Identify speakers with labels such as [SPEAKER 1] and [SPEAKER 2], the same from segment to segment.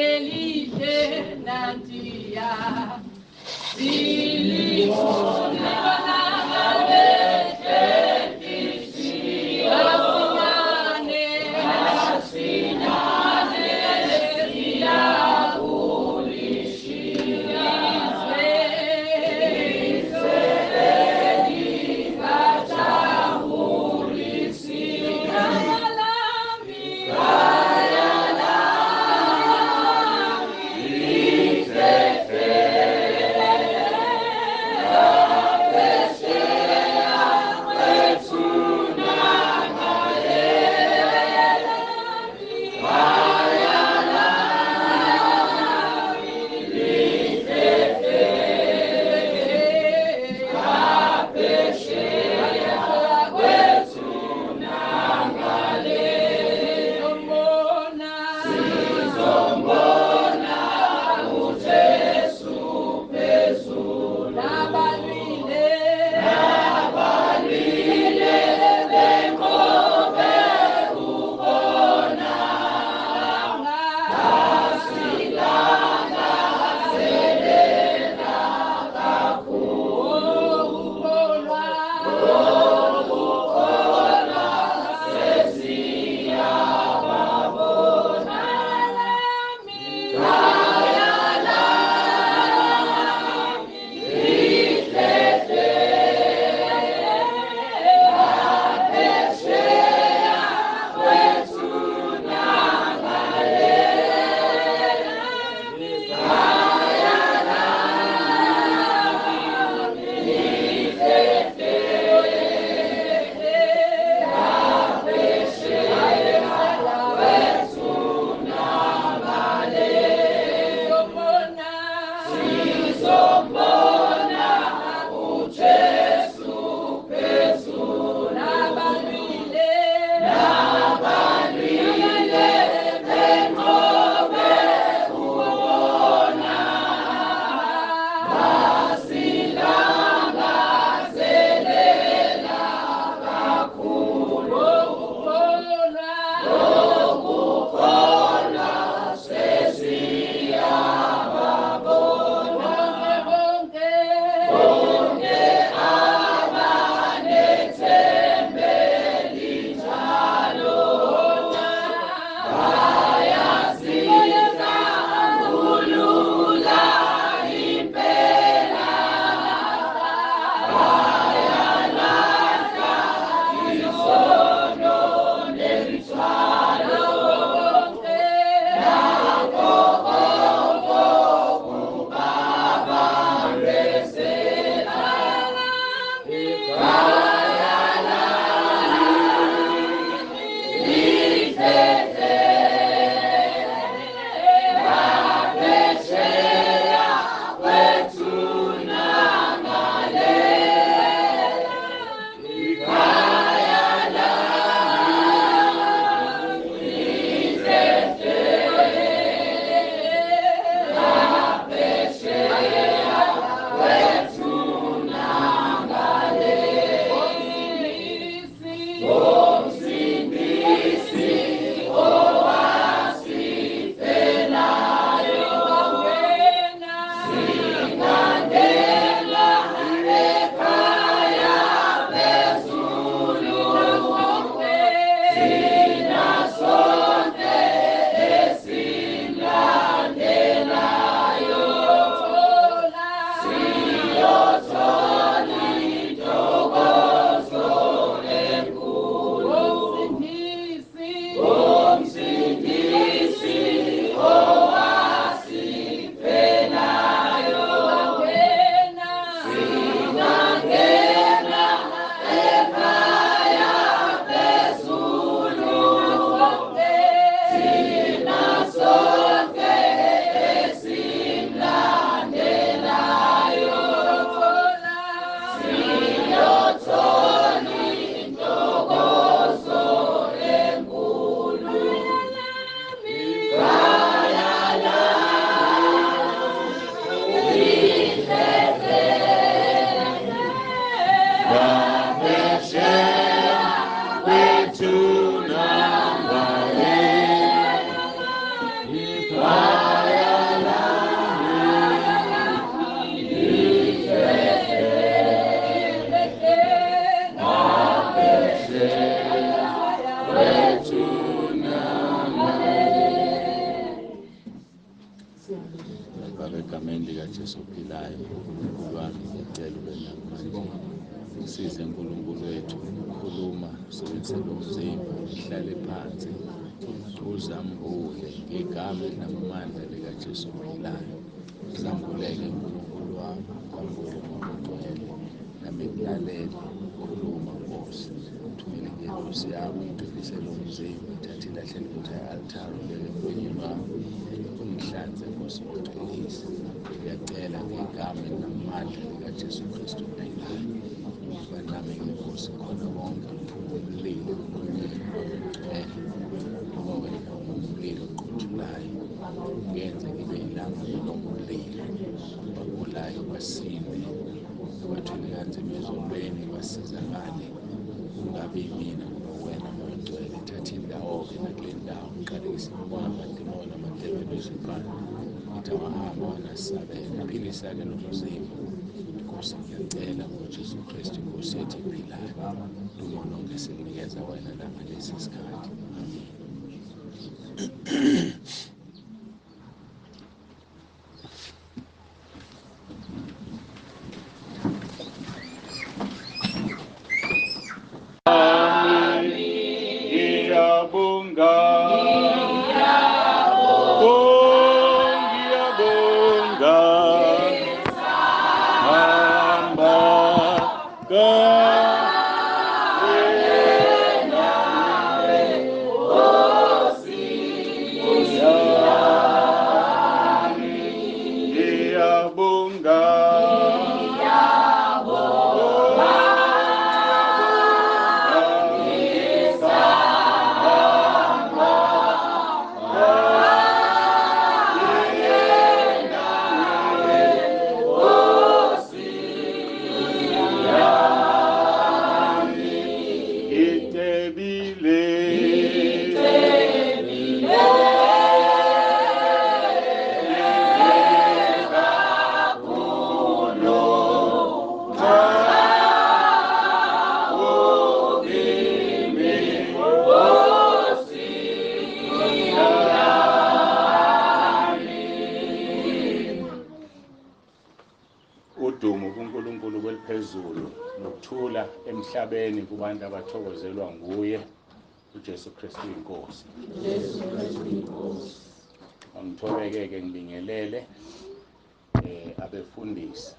[SPEAKER 1] Elihle nantiya silibona masinyane masinyane siyakulishiya izwe elingajabulisi. Ikhaya lami, ikhaya lami.
[SPEAKER 2] Baba, egameni likaJesu ophilayo, uNkulunkulu wami, ngiyacela ube nami manje. Size uNkulunkulu wethu ukukhuluma, usebenzise lo mzimba, uhlale phansi, uzambule ngegama elinamandla likaJesu ophilayo. Zambuleke uNkulunkulu wami, zambule Moya oNgcwele, nami ngilalele. Khuluma Nkosi, thumela ingelosi yakho, igcwelise lo mzimba, ithathe ilahle elivutha e-altare, ubeke emlonyeni wami, ungihlanze Nkosi, ungigcwelise. Ngiyacela ngegama elinamandla likaJesu Kristu ophilayo. Ngoba nami-ke Nkosi, khona konke kuphume umlilo emlonyeni ongcwele, ngoba wena ungumlilo oqothulayo. Ungenze ngibe ilangabi lomlilo, abagulayo basinde, abathwele kanzima ezonweni basizakale. Kungabi yimina, ngoba wena Moya oNgcwele thatha indawo-ke nakule ndawo, ngiqalekise imimoya, amadimoni, amadeveli, izibani, ngithi awahamba wanasabela. Philisa-ke lo mzimba Nkosi, ngiyacela ngoJesu Kristu Inkosi yethu ephilayo. Dumo lonke sikunikeza wena la ngalesi sikhathi. Amen.
[SPEAKER 3] Ngiyabonga, oh ngiyabonga, hamba ngiyabonga, itebile, udumo kuNkulunkulu kweliphezulu nokuthula emhlabeni kubantu abathokozelwa nguye uJesu Kristu inkosi. Angithobeke-ke ngibingelele abefundisi,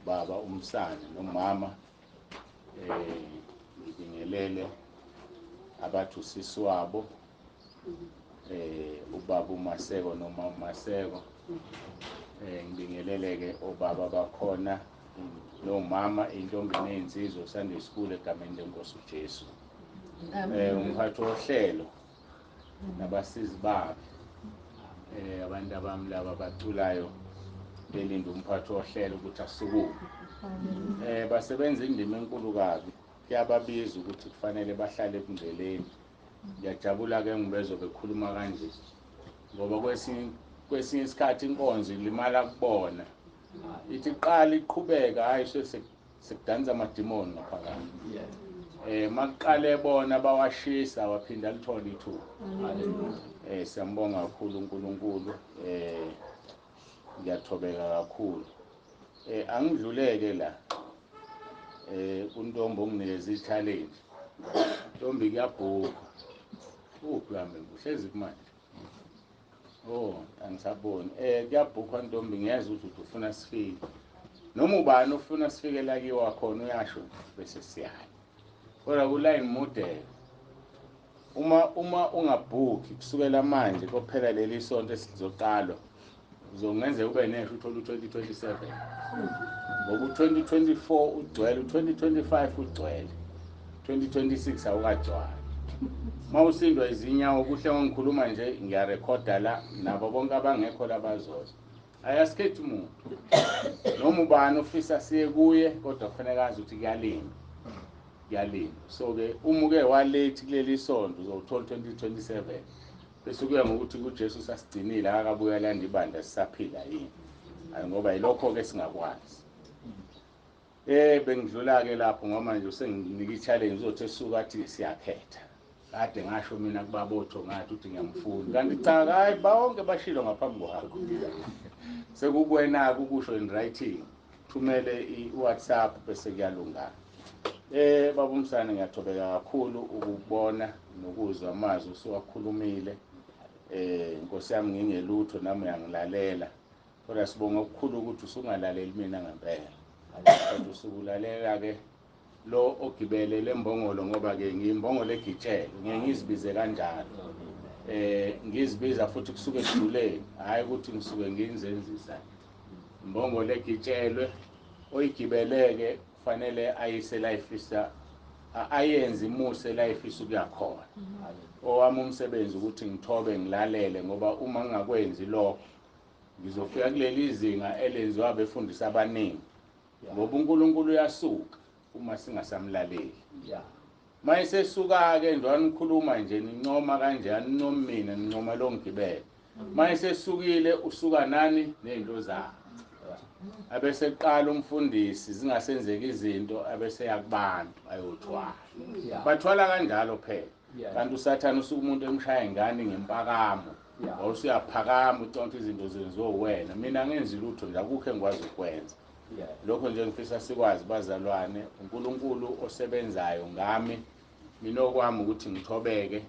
[SPEAKER 3] baba umsane nomama, ngibingelele abathi usisi wabo, ubaba uMaseko noma uMaseko, ngibingelele-ke obaba bakhona nomama, intombi nezinsizwa Sunday school egameni lenkosi uJesu. Umphathi wohlelo nabasizi bakhe, abantu abami laba abaculayo belinde umphathi wohlelo ukuthi asukume. Basebenza indima enkulu kabi, kuyababiza ukuthi kufanele bahlale ebungcweleni. Ngiyajabula-ke ngibezwa bekhuluma kanje, ngoba kwesinye isikhathi inkonzo ilimala kubona, ithi qala iqhubeka, hayi sekudansa amadimoni ngaphakathi. Makuqale bona bawashisa waphinda lithola ithuba. Siyambonga kakhulu uNkulunkulu. Ngiyathobeka kakhulu. Angidluleke la untombi onginikeza i-challenge. Ntombi kuyabhukwa. Uphi hambe uhlezi kumanje? Oh, angisaboni. Kuyabhukwa ntombi, ngiyeza ukuthi ufuna sifike. Noma ubani ufuna sifike la kiwa khona uyasho bese siyaya. Kodwa ku-line mude. Uma ungabhukhi kusukela manje kophela leli sonto esizoqalwa, uzongenzeka ube nesho uthole u-2027. Ngoba u-2024 ugcwele, u-2025 ugcwele, 2026 awukagcwali. Mawusindwa izinyawo kuhle ngikhuluma nje ngiyarekhoda la nabo bonke abangekho labazoza. Ayasikhethi umuntu. Noma ubani ufisa siye kuye kodwa kufanele azi ukuthi kuyalindwa. Kuyalindwa. So ke uma uke wa-late kuleli sonto uzowuthola 2027. Bese kuya ngokuthi kuJesu sasigcinile akakabuya landa ibandla sisaphila yini. Hayi ngoba yilokho ke singakwazi. Bengidlula ke lapho ngoba manje usenginika i-challenge uzothi esuka athi siyakhetha. Kade ngasho mina kubabotho ngathi uthi ngiyamfuna, kanti cha, hayi, bonke bashilo ngaphambi kwakho. Sekukuwena-ke ukusho in writing, thumele i-WhatsApp bese kuyalunga. Baba uMsane, ngiyathobeka kakhulu ukubona nokuzwa amazwi usuwakhulumile. Nkosi yami, ngingelutho nami uyangilalela, kodwa sibonga okukhulu ukuthi usungalaleli mina ngempela, kodwa usukulalela-ke lo ogibele lembongolo, ngoba-ke ngiyimbongolo egitshele, ngiye ngizibize kanjalo. Ngizibiza futhi kusuke ekujuleni, hhayi ukuthi ngisuke ngiyinzenzisa. Imbongolo egitshelwe, oyigibeleke kufanele ayise la ifisa, ayenze imuse la ifisa ukuya khona. Owami umsebenzi ukuthi ngithobe ngilalele, ngoba uma ngingakwenzi lokho ngizofika kuleli zinga elenziwa abefundisi abaningi, ngoba uNkulunkulu uyasuka uma singasamlaleli. Mayesesuka-ke njengoba nikhuluma nje nincoma kanje, anincomi mina, nincoma lo ngigibele. Mayesesukile usuka nani ney'nto zakhe, abeseqala umfundisi, zingasenzeki izinto, abeseya kubantu ayothwala. Bathwala kanjalo phela. Kanti uSathane usuke umuntu emshaya ingane ngempakamo, wawusuyaphakama uconta izinto zenziwe wena. Mina angenzi lutho nje, akukho engikwazi ukwenza. Lokho nje ngifisa sikwazi bazalwane, uNkulunkulu osebenzayo ngami. Mina okwami ukuthi ngithobeke,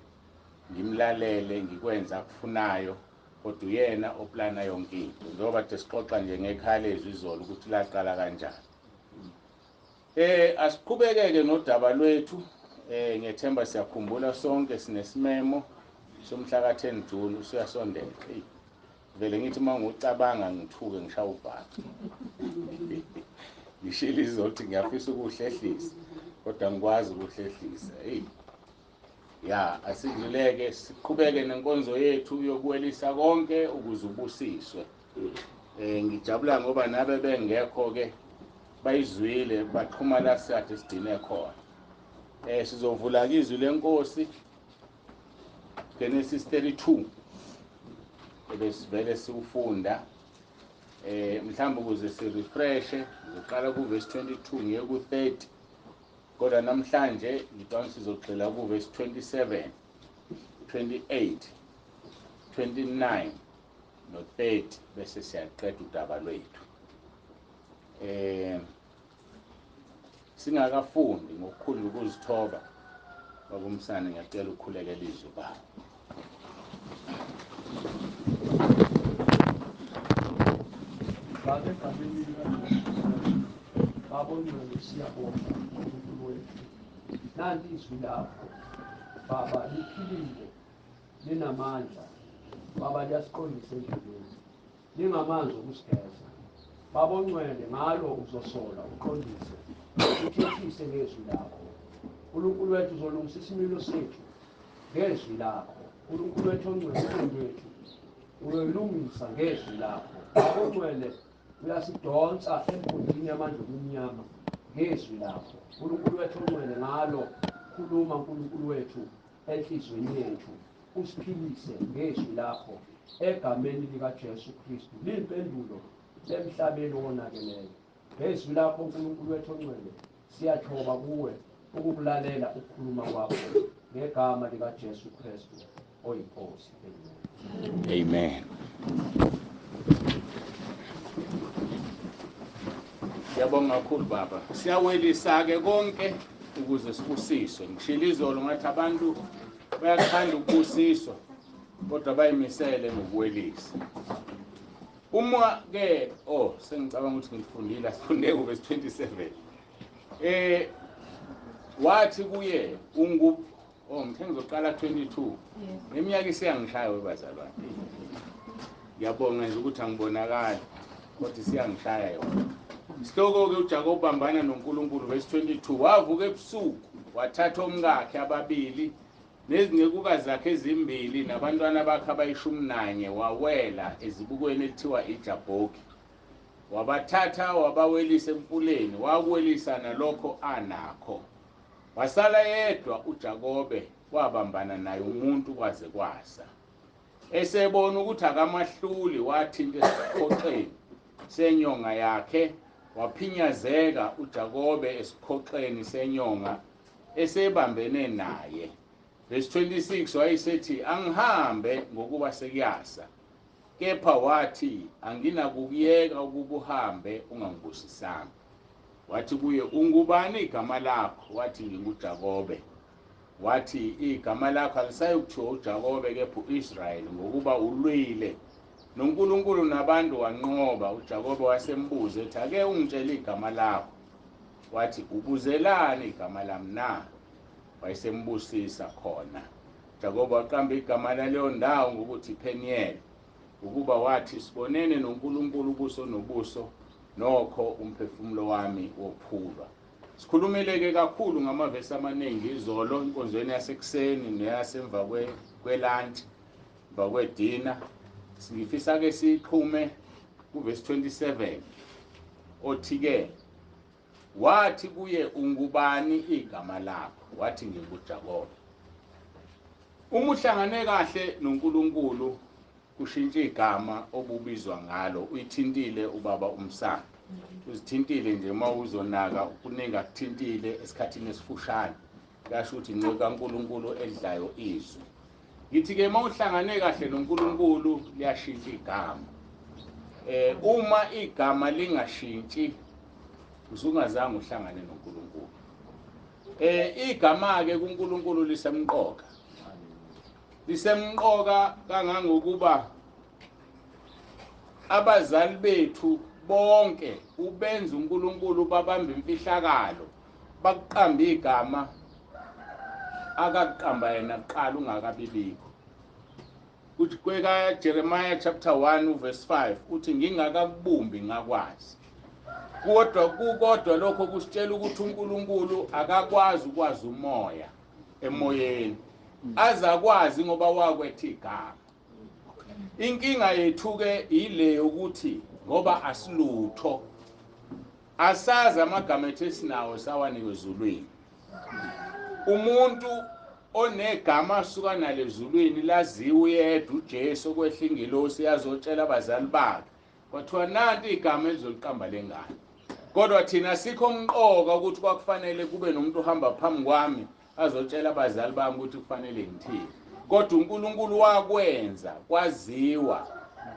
[SPEAKER 3] ngimlalele, ngikwenza akufunayo, kodwa uyena oplana yonke into. Njengoba kade sixoxa nje ngekhaya lezwi izolo ukuthi laqala kanjani. Asiqhubekeke nodaba lwethu. Ngiyethemba siyakhumbula sonke sinesimemo somhla ka-10 June, usuyasondela. Eyi, vele ngithi uma ngicabanga ngithuke ngishaya uvalo. Ngishilo izothi ngiyafisa ukuhlehlisa, kodwa ngikwazi ukuhlehlisa. Eyi, ya, asidluleke siqhubeke nenkonzo yethu yokuwelisa konke ukuze ubusiswe. Ngijabula ngoba nabe bengekho ke bayizwile, baxhuma la sikade sigcine khona. Sizovula izwi lenkosi Genesis 32 ebesivele siwufunda. Mhlawumbe ukuze sirefreshe ngizoqala ku verse 22 ngiye ku 30, kodwa namhlanje ngicabanga sizogxila ku verse 27, 28, 29 no 30 bese siyaqeda udaba lwethu. Singakafundi ngokukhulu ukuzithoba, baba uMsane, ngiyacela ukukhulekela izwi baba.
[SPEAKER 4] Baba, egameni likaJesu, Baba ongcwele, siyabonga uNkulunkulu wethu. Nanti izwi lakho Baba, liphilile, linamandla Baba, liyasiqondisa endleleni, lingamanzi okusigeza. Baba ongcwele, ngalo uzosola, uqondise, uthethise ngezwi lakho. uNkulunkulu wethu, uzolungisa isimilo sethu ngezwi lakho. uNkulunkulu wethu ongcwele, ingqondo yethu uyoyilungisa ngezwi lakho. Baba ongcwele, uyasidonsa emgodini yamandla obumnyama ngezwi lakho. uNkulunkulu wethu ongcwele, ngalo khuluma uNkulunkulu wethu enhliziyweni yethu, usiphilise ngezwi lakho egameni likaJesu Kristu. Liyimpendulo emhlabeni owonakeleyo. Ngezwi lakho uNkulunkulu wethu ongcwele, siyathoba kuwe ukukulalela ukukhuluma kwakho ngegama likaJesu Kristu oyiNkosi.
[SPEAKER 3] Amen. Amen. Siyabonga kakhulu baba. Siyawelisa ke konke ukuze sibusiswe. Ngishilo izolo ngathi abantu bayakuthanda ukubusiswa, kodwa bayimisele ngokuwelisa. Uma ke sengicabanga ukuthi ngifundile, asifunde ku verse 27. Wathi kuye ungu ngithe ngizoqala 22. Neminyaka isiyangishaya webazalwane. Ngiyabonga nje ukuthi angibonakali, kodwa isiyangishaya yona. Isihloko ke uJakobe ubambana noNkulunkulu, verse 22. Wavuka ebusuku wathatha omkakhe ababili nezincekukazi zakhe ezimbili nabantwana bakhe abayi-11, wawela ezibukweni elithiwa iJabhoki. Wabathatha wabawelisa emfuleni, wakuwelisa nalokho anakho. Wasala yedwa uJakobe, wabambana naye umuntu kwaze kwasa. Esebona ukuthi akamahluli, wathinta esikhoxeni senyonga yakhe, waphinyazeka uJakobe esikhoxeni senyonga esebambene naye. Verse 26 wayesethi angihambe ngokuba sekuyasa, kepha wathi anginakukuyeka ukuba uhambe ungangibusisanga. Wathi kuye, ungubani igama lakho? Wathi nginguJakobe. Wathi igama lakho alisayokuthiwa uJakobe kepha uIsrayeli, ngokuba ulwile noNkulunkulu nabantu wanqoba. uJakobe wasembuza ethi, ake ungitshele igama lakho. Wathi, ubuzelani igama lami na? Wayesembusisa khona. Jakobe waqamba igama laleyo ndawo ngokuthi Peniel, ukuba wathi sibonene noNkulunkulu ubuso nobuso, nokho umphefumulo wami wophulwa. Sikhulumile ke kakhulu ngamavesi amaningi izolo enkonzweni yasekuseni neyasemva kwelunch, emva kwedina. Singifisa ke sixhume kuvesi 27 othi ke, wathi kuye, ungubani igama lakho? Wathi nginguJakobe. Uma uhlangane kahle noNkulunkulu kushintsha igama obubizwa ngalo. Uyithintile ubaba umsana, uzithintile nje uma uzonaka kuningi akuthintile esikhathini esifushane, kuyasho ukuthi inceku kaNkulunkulu edlayo izwi. Ngithi ke uma uhlangane kahle noNkulunkulu liyashintsha igama. Uma igama lingashintshi usungazange uhlangane noNkulunkulu. Igama ke kuNkulunkulu lisemqoka, lisemqoka kangangokuba abazali bethu bonke ubenza uNkulunkulu babamba imfihlakalo, bakuqamba igama akakuqamba yena kuqala ungakabibikho. Uthi kweka Jeremiah chapter 1 verse 5 uthi ngingakakubumbi ngakwazi. Kodwa kukodwa lokho kusitshela ukuthi uNkulunkulu akakwazi ukwazi umoya emoyeni, azakwazi ngoba wakwetha igama. Inkinga yethu ke ile ukuthi ngoba asilutho, asazi amagama ethu esinawo sawanikwe ezulwini. Umuntu onegama asuka nalo ezulwini laziwe uyedwa uJesu, okwehla ingelosi yazotshela abazali bakhe, kwathiwa nanti igama elizoliqamba lengane. Kodwa thina sikho mqoka ukuthi kwakufanele kube nomuntu ohamba phambi kwami azotshela abazali bami ukuthi kufanele ngithini. Kodwa uNkulunkulu wakwenza kwaziwa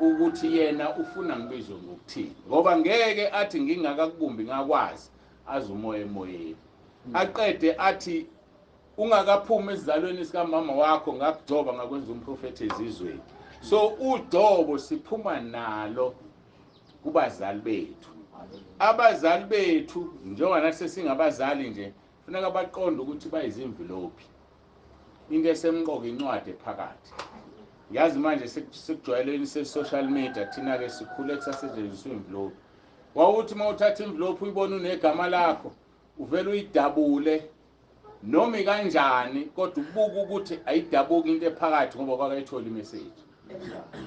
[SPEAKER 3] ukuthi yena ufuna ngibizwe ngokuthini, ngoba ngeke athi ngingakakubumbi ngakwazi, aze umoya emoyeni aqede athi ungakaphumi esizalweni sikamama wakho ngakugcoba ngakwenza umprofethi ezizweni. So ugcobo siphuma nalo kubazali bethu. Abazali bethu njengoba nathi sesingabazali nje funeka baqonde ukuthi bayizimvilophi, into esemqoka incwadi ephakathi. Ngiyazi manje sekujwayeleni se-social media, thina-ke sikhule kusasetshenziswa imvilophi. Wawuthi uma uthatha imvilophi uyibona unegama lakho, uvele uyidabule noma kanjani, kodwa ubuka ukuthi ayidabuki into ephakathi ngoba kwakayithola imessage.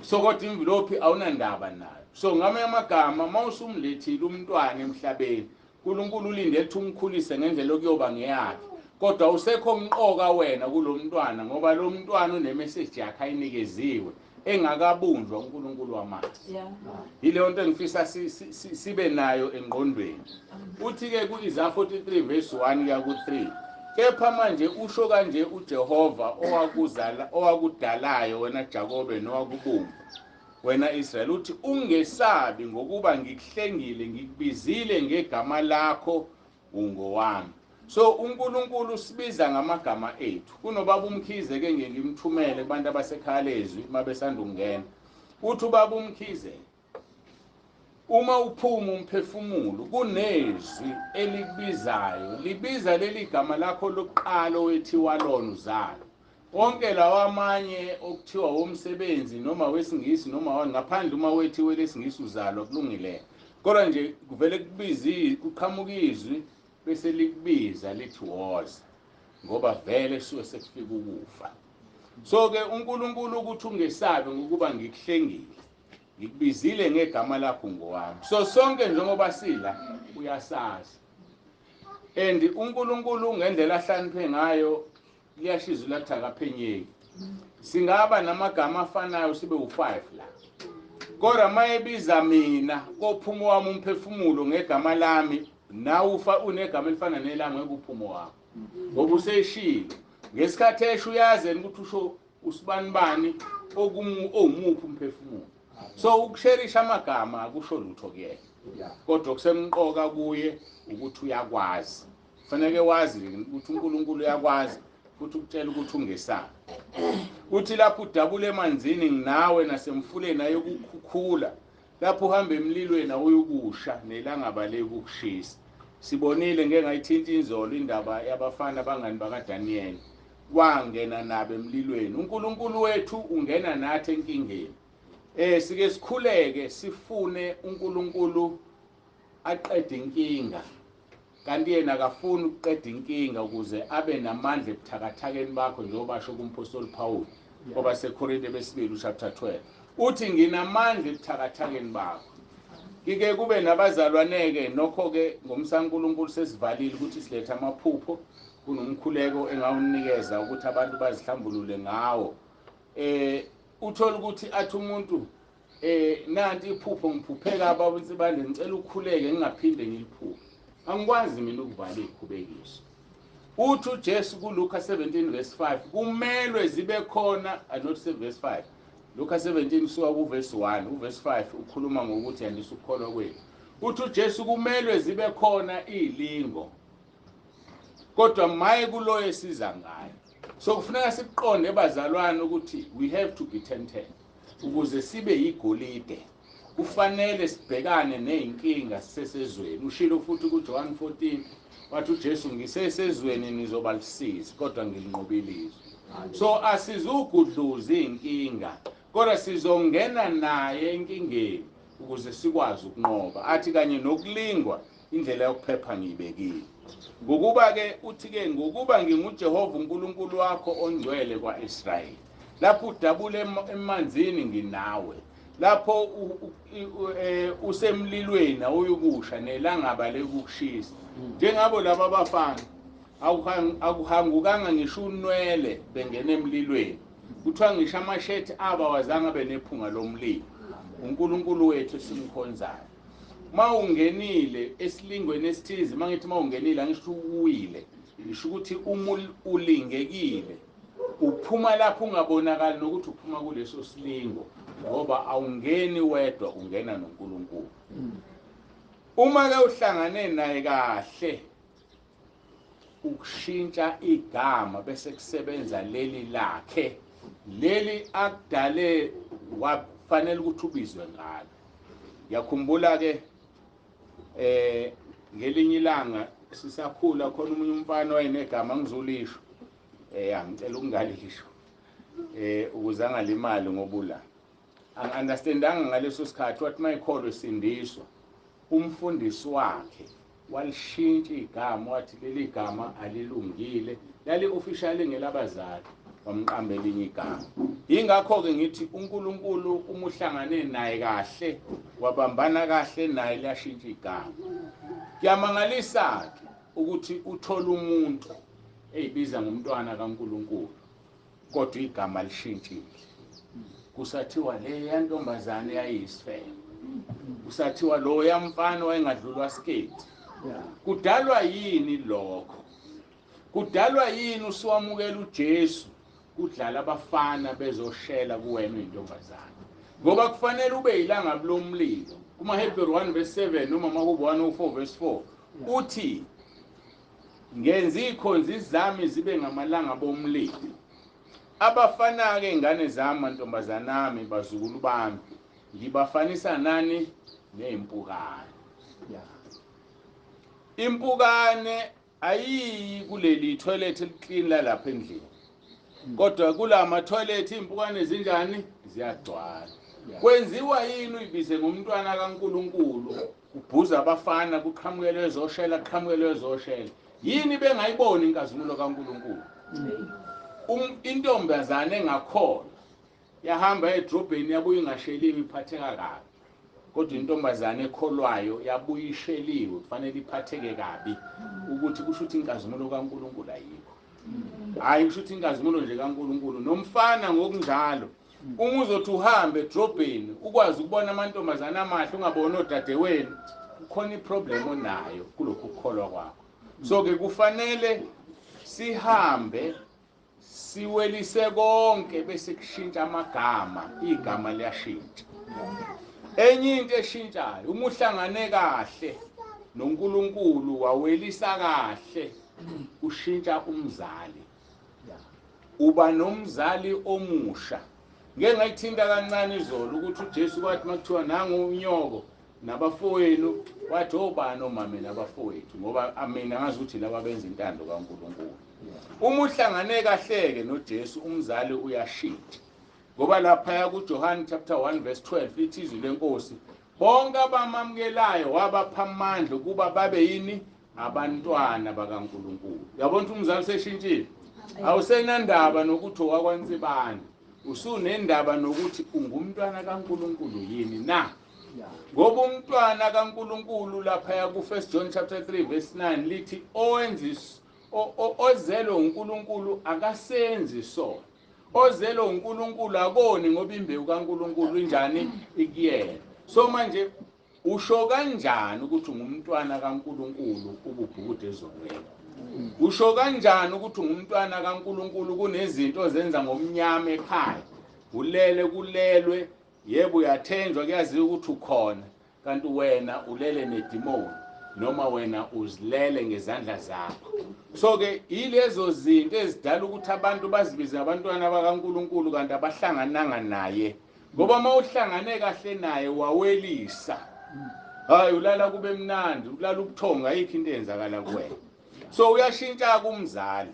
[SPEAKER 3] So kodwa imvilophi awunandaba nayo. So ngamanye amagama uma usumlethile umntwana emhlabeni, uNkulunkulu ulindele ukuthi umkhulise ngendlela okuyoba ngeyakhe, kodwa usekho mqoka wena kulo mntwana, ngoba lo mntwana unemessage yakhe ayinikeziwe engakabunjwa uNkulunkulu wamanzi. Yileyo nto engifisa sibe nayo engqondweni. Uthi ke ku-Isaiah 43 verse 1 kuya ku-3, kepha manje usho kanje uJehova owakuzala owakudalayo wena Jakobe nowakubumba wena Israel, uthi ungesabi ngokuba ngikuhlengile, ngikubizile ngegama lakho, ungowami. So uNkulunkulu usibiza ngamagama ethu. Kunobaba uMkhize ke ngeke ngimthumele kubantu abasekhaya lezwi mabesanda ukungena. Uthi ubaba uMkhize, uma uphuma umphefumulo kunezwi elikubizayo, libiza leli gama lakho lokuqala owethiwa lona uzalo. Wonke lawa amanye okuthiwa womsebenzi noma wesingisi noma ngaphandle uma wethiwe lesingisi uzalwa kulungile, kodwa nje kuvele kubiza kuqhamuka izwi bese likubiza lithi woza, ngoba vele suke sekufika ukufa. So ke uNkulunkulu ukuthi ungesabi ngokuba ngikuhlengile, ngikubizile ngegama lakho ngowami. So sonke njengoba sila uyasazi, and uNkulunkulu ngendlela ahlakaniphe ngayo liyashizwa lathi akaphenyeki. Singaba namagama afanayo sibe u5 la, kodwa mayebiza mina kophuma wami umphefumulo ngegama lami, nawe ufa unegama elifana nelami ngeke uphumo wakho, ngoba useshilo. Ngesikhathi esho uyazi ukuthi usho usibanibani owumuphi umphefumulo. So ukusherisha amagama akusho lutho kuyena, kodwa kusemqoka kuye ukuthi uyakwazi. Kufanele wazi ukuthi uNkulunkulu uyakwazi futhi ukutshela ukuthi ungesabi. Uthi lapho udabula emanzini nginawe, nasemfuleni ayokukhukhula, lapho uhamba emlilweni awuyokusha, nelangaba lekukushisa. Sibonile ngeke ngayithinta inzolo indaba yabafana abangani bakaDaniel, wangena nabo emlilweni. uNkulunkulu wethu ungena nathi enkingeni. Sike sikhuleke sifune uNkulunkulu aqede inkinga, kanti yena akafuni ukuqeda inkinga ukuze abe namandla ebuthakathakeni bakho, njengoba asho kumpostoli Paul kwabaseKorinte besibili chapter 12, uthi nginamandla ebuthakathakeni bakho. Kike kube nabazalwaneke nokho-ke ngomsankulunkulu sesivalile ukuthi silethe amaphupho, kunomkhuleko engawunikeza ukuthi abantu bazihlambulule ngawo. Uthola ukuthi athi umuntu nanti iphupho ngiphupheka baba uNsibande, ngicela ukhuleke ngingaphinde ngiliphuphe. Angikwazi mina ukuvala izikhubekiso. Uthi uJesu kuLuka 17 verse 5 kumelwe zibe khona, not verse 5, Luka 17 kusuka kuverse 1, uverse 5 ukhuluma ngokuthi yandisa ukukholwa kwethu. Uthi uJesu kumelwe zibe khona izilingo, kodwa maye kuloyo esiza ngayo. So kufuneka siqonde bazalwane ukuthi we have to be tempted ukuze sibe yigolide. Kufanele sibhekane nezinkinga sisesezweni. Ushilo futhi kuJohn 14 wathi uJesu ngisesezweni nizoba lisizi, kodwa ngilinqobile izwe. So asizugudluza inkinga, kodwa sizongena naye enkingeni ukuze sikwazi ukunqoba. Athi kanye nokulingwa indlela yokuphepha ngiyibekile. Ngokuba ke uthi ke ngokuba nginguJehova uNkulunkulu wakho ongcwele kwaIsrayeli. Lapho udabule emanzini nginawe, lapho usemlilweni awuyokusha, nelangaba lekukushisa. Njengabo laba abafana akuhangukanga ngisho unwele bengena emlilweni, kuthiwa ngisho amashethi aba wazange abe nephunga lomlilo. uNkulunkulu wethu esimkhonzayo, mawungenile esilingweni esithize, mangithi mawungenile angisho uwile, ngisho ukuthi uma ulingekile uphuma lapho ungabonakali nokuthi uphuma kuleso silingo, ngoba awungeni wedwa, ungena noNkulunkulu. Uma ke uhlangane naye kahle, ukushintsha igama bese kusebenza leli lakhe, leli akudale wafanele ukuthi ubizwe ngalo. Ngiyakhumbula ke ngelinye ilanga sisakhula khona umunye umfana wayenegama ngizolisho, angicela ukungalisho ukuze angalimali ngobula. Angi-understandanga ngaleso sikhathi, wathi mayikholwe sindiswa, umfundisi wakhe walishintsha igama, wathi leli gama alilungile, lali officially ngelabazali, wamqamba elinye igama. Yingakho-ke ngithi uNkulunkulu uma uhlangane naye kahle, wabambana kahle naye, liyashintsha igama. Kuyamangalisa-ke ukuthi uthole umuntu eyibiza ngomntwana kaNkulunkulu, kodwa igama lishintshile. Kusathiwa le yantombazane yayiyisifebe, kusathiwa lo yamfana wayengadlulwa sketi. Kudalwa yini lokho? Kudalwa yini usuwamukela uJesu kudlala abafana bezoshela kuwena uyintombazane? Ngoba kufanele ube ilangabi lomlilo. KumaHebheru 1 verse 7 noma Mahubo 104 verse 4 uthi ngenza ikhonzi zami zibe ngamalanga bomlilo. Abafana ke ingane zami, mantombazana ami, bazukulu bami, ngibafanisa nani? Nezimpukane. Impukane ayiyi kuleli toilet eliclean la lapha endlini, kodwa kulama toilet impukane zinjani? Ziyagcwala. Kwenziwa yini uyibize ngomntwana kaNkulunkulu, kubhuza abafana, kuqhamukelwe ezoshela, kuqhamukelwe ezoshela? Yini bengayiboni inkazimulo kaNkulunkulu? Intombazane engakholwa yahamba edrobheni yabuya ingasheliwe, iphatheka kabi, kodwa intombazane ekholwayo yabuya isheliwe, kufanele iphatheke kabi, ukuthi kusho ukuthi inkazimulo kaNkulunkulu ayikho. Hayi, kusho ukuthi inkazimulo nje kaNkulunkulu. Nomfana ngokunjalo, uma uzothi uhambe edrobheni ukwazi ukubona amantombazane amahle ungaboni odadewenu, kukhona iproblem onayo kulokhu kukholwa kwakho. So ke kufanele sihambe Siwelise konke bese kushintsha amagama, igama liyashintsha. Enye into eshintshayo, uma uhlangane kahle noNkulunkulu wawelisa kahle, ushintsha umzali. Uba nomzali omusha. Ngeke ngayithinta kancane izolo ukuthi uJesu kwathi makuthiwa nangu unyoko nabafowenu, wathi obani omame nabafowethu, ngoba mina ngazi ukuthi laba benza intando kaNkulunkulu. Uma uhlangane kahleke noJesu, umzali uyashintsha. Ngoba lapha kuJohn chapter 1 verse 12 lithi izwi lenkosi, bonke abamamukelayo wabapha amandla ukuba babe yini? Abantwana bakaNkulunkulu. Uyabona ukuthi umzali useshintshile. Awusenandaba nokuthi owakwaNtsibane, usunendaba nokuthi ungumntwana kaNkulunkulu yini na? Ngoba umntwana kaNkulunkulu lapha ku 1 John chapter 3 verse 9 lithi ozelwe uNkulunkulu akasenzi so. Ozelwe uNkulunkulu akoni, ngoba imbewu kaNkulunkulu injani? Ikuyena. So manje usho kanjani ukuthi ungumntwana kaNkulunkulu ububhukude ezonweni? Usho kanjani ukuthi ungumntwana kaNkulunkulu kunezinto ozenza ngomnyama ekhaya? Ulele kulelwe, yebo uyathenjwa, kuyaziwa ukuthi ukhona, kanti wena ulele nedimoni noma wena uzilele ngezandla zakho. So ke ilezo zinto ezidala ukuthi abantu bazibize abantwana bakaNkulunkulu kanti abahlangananga naye. Ngoba uma uhlangane kahle naye wawelisa, hayi ulala kube mnandi, ulala ubuthongo, ayikho into eyenzakala kuwena. So uyashintsha kumzali.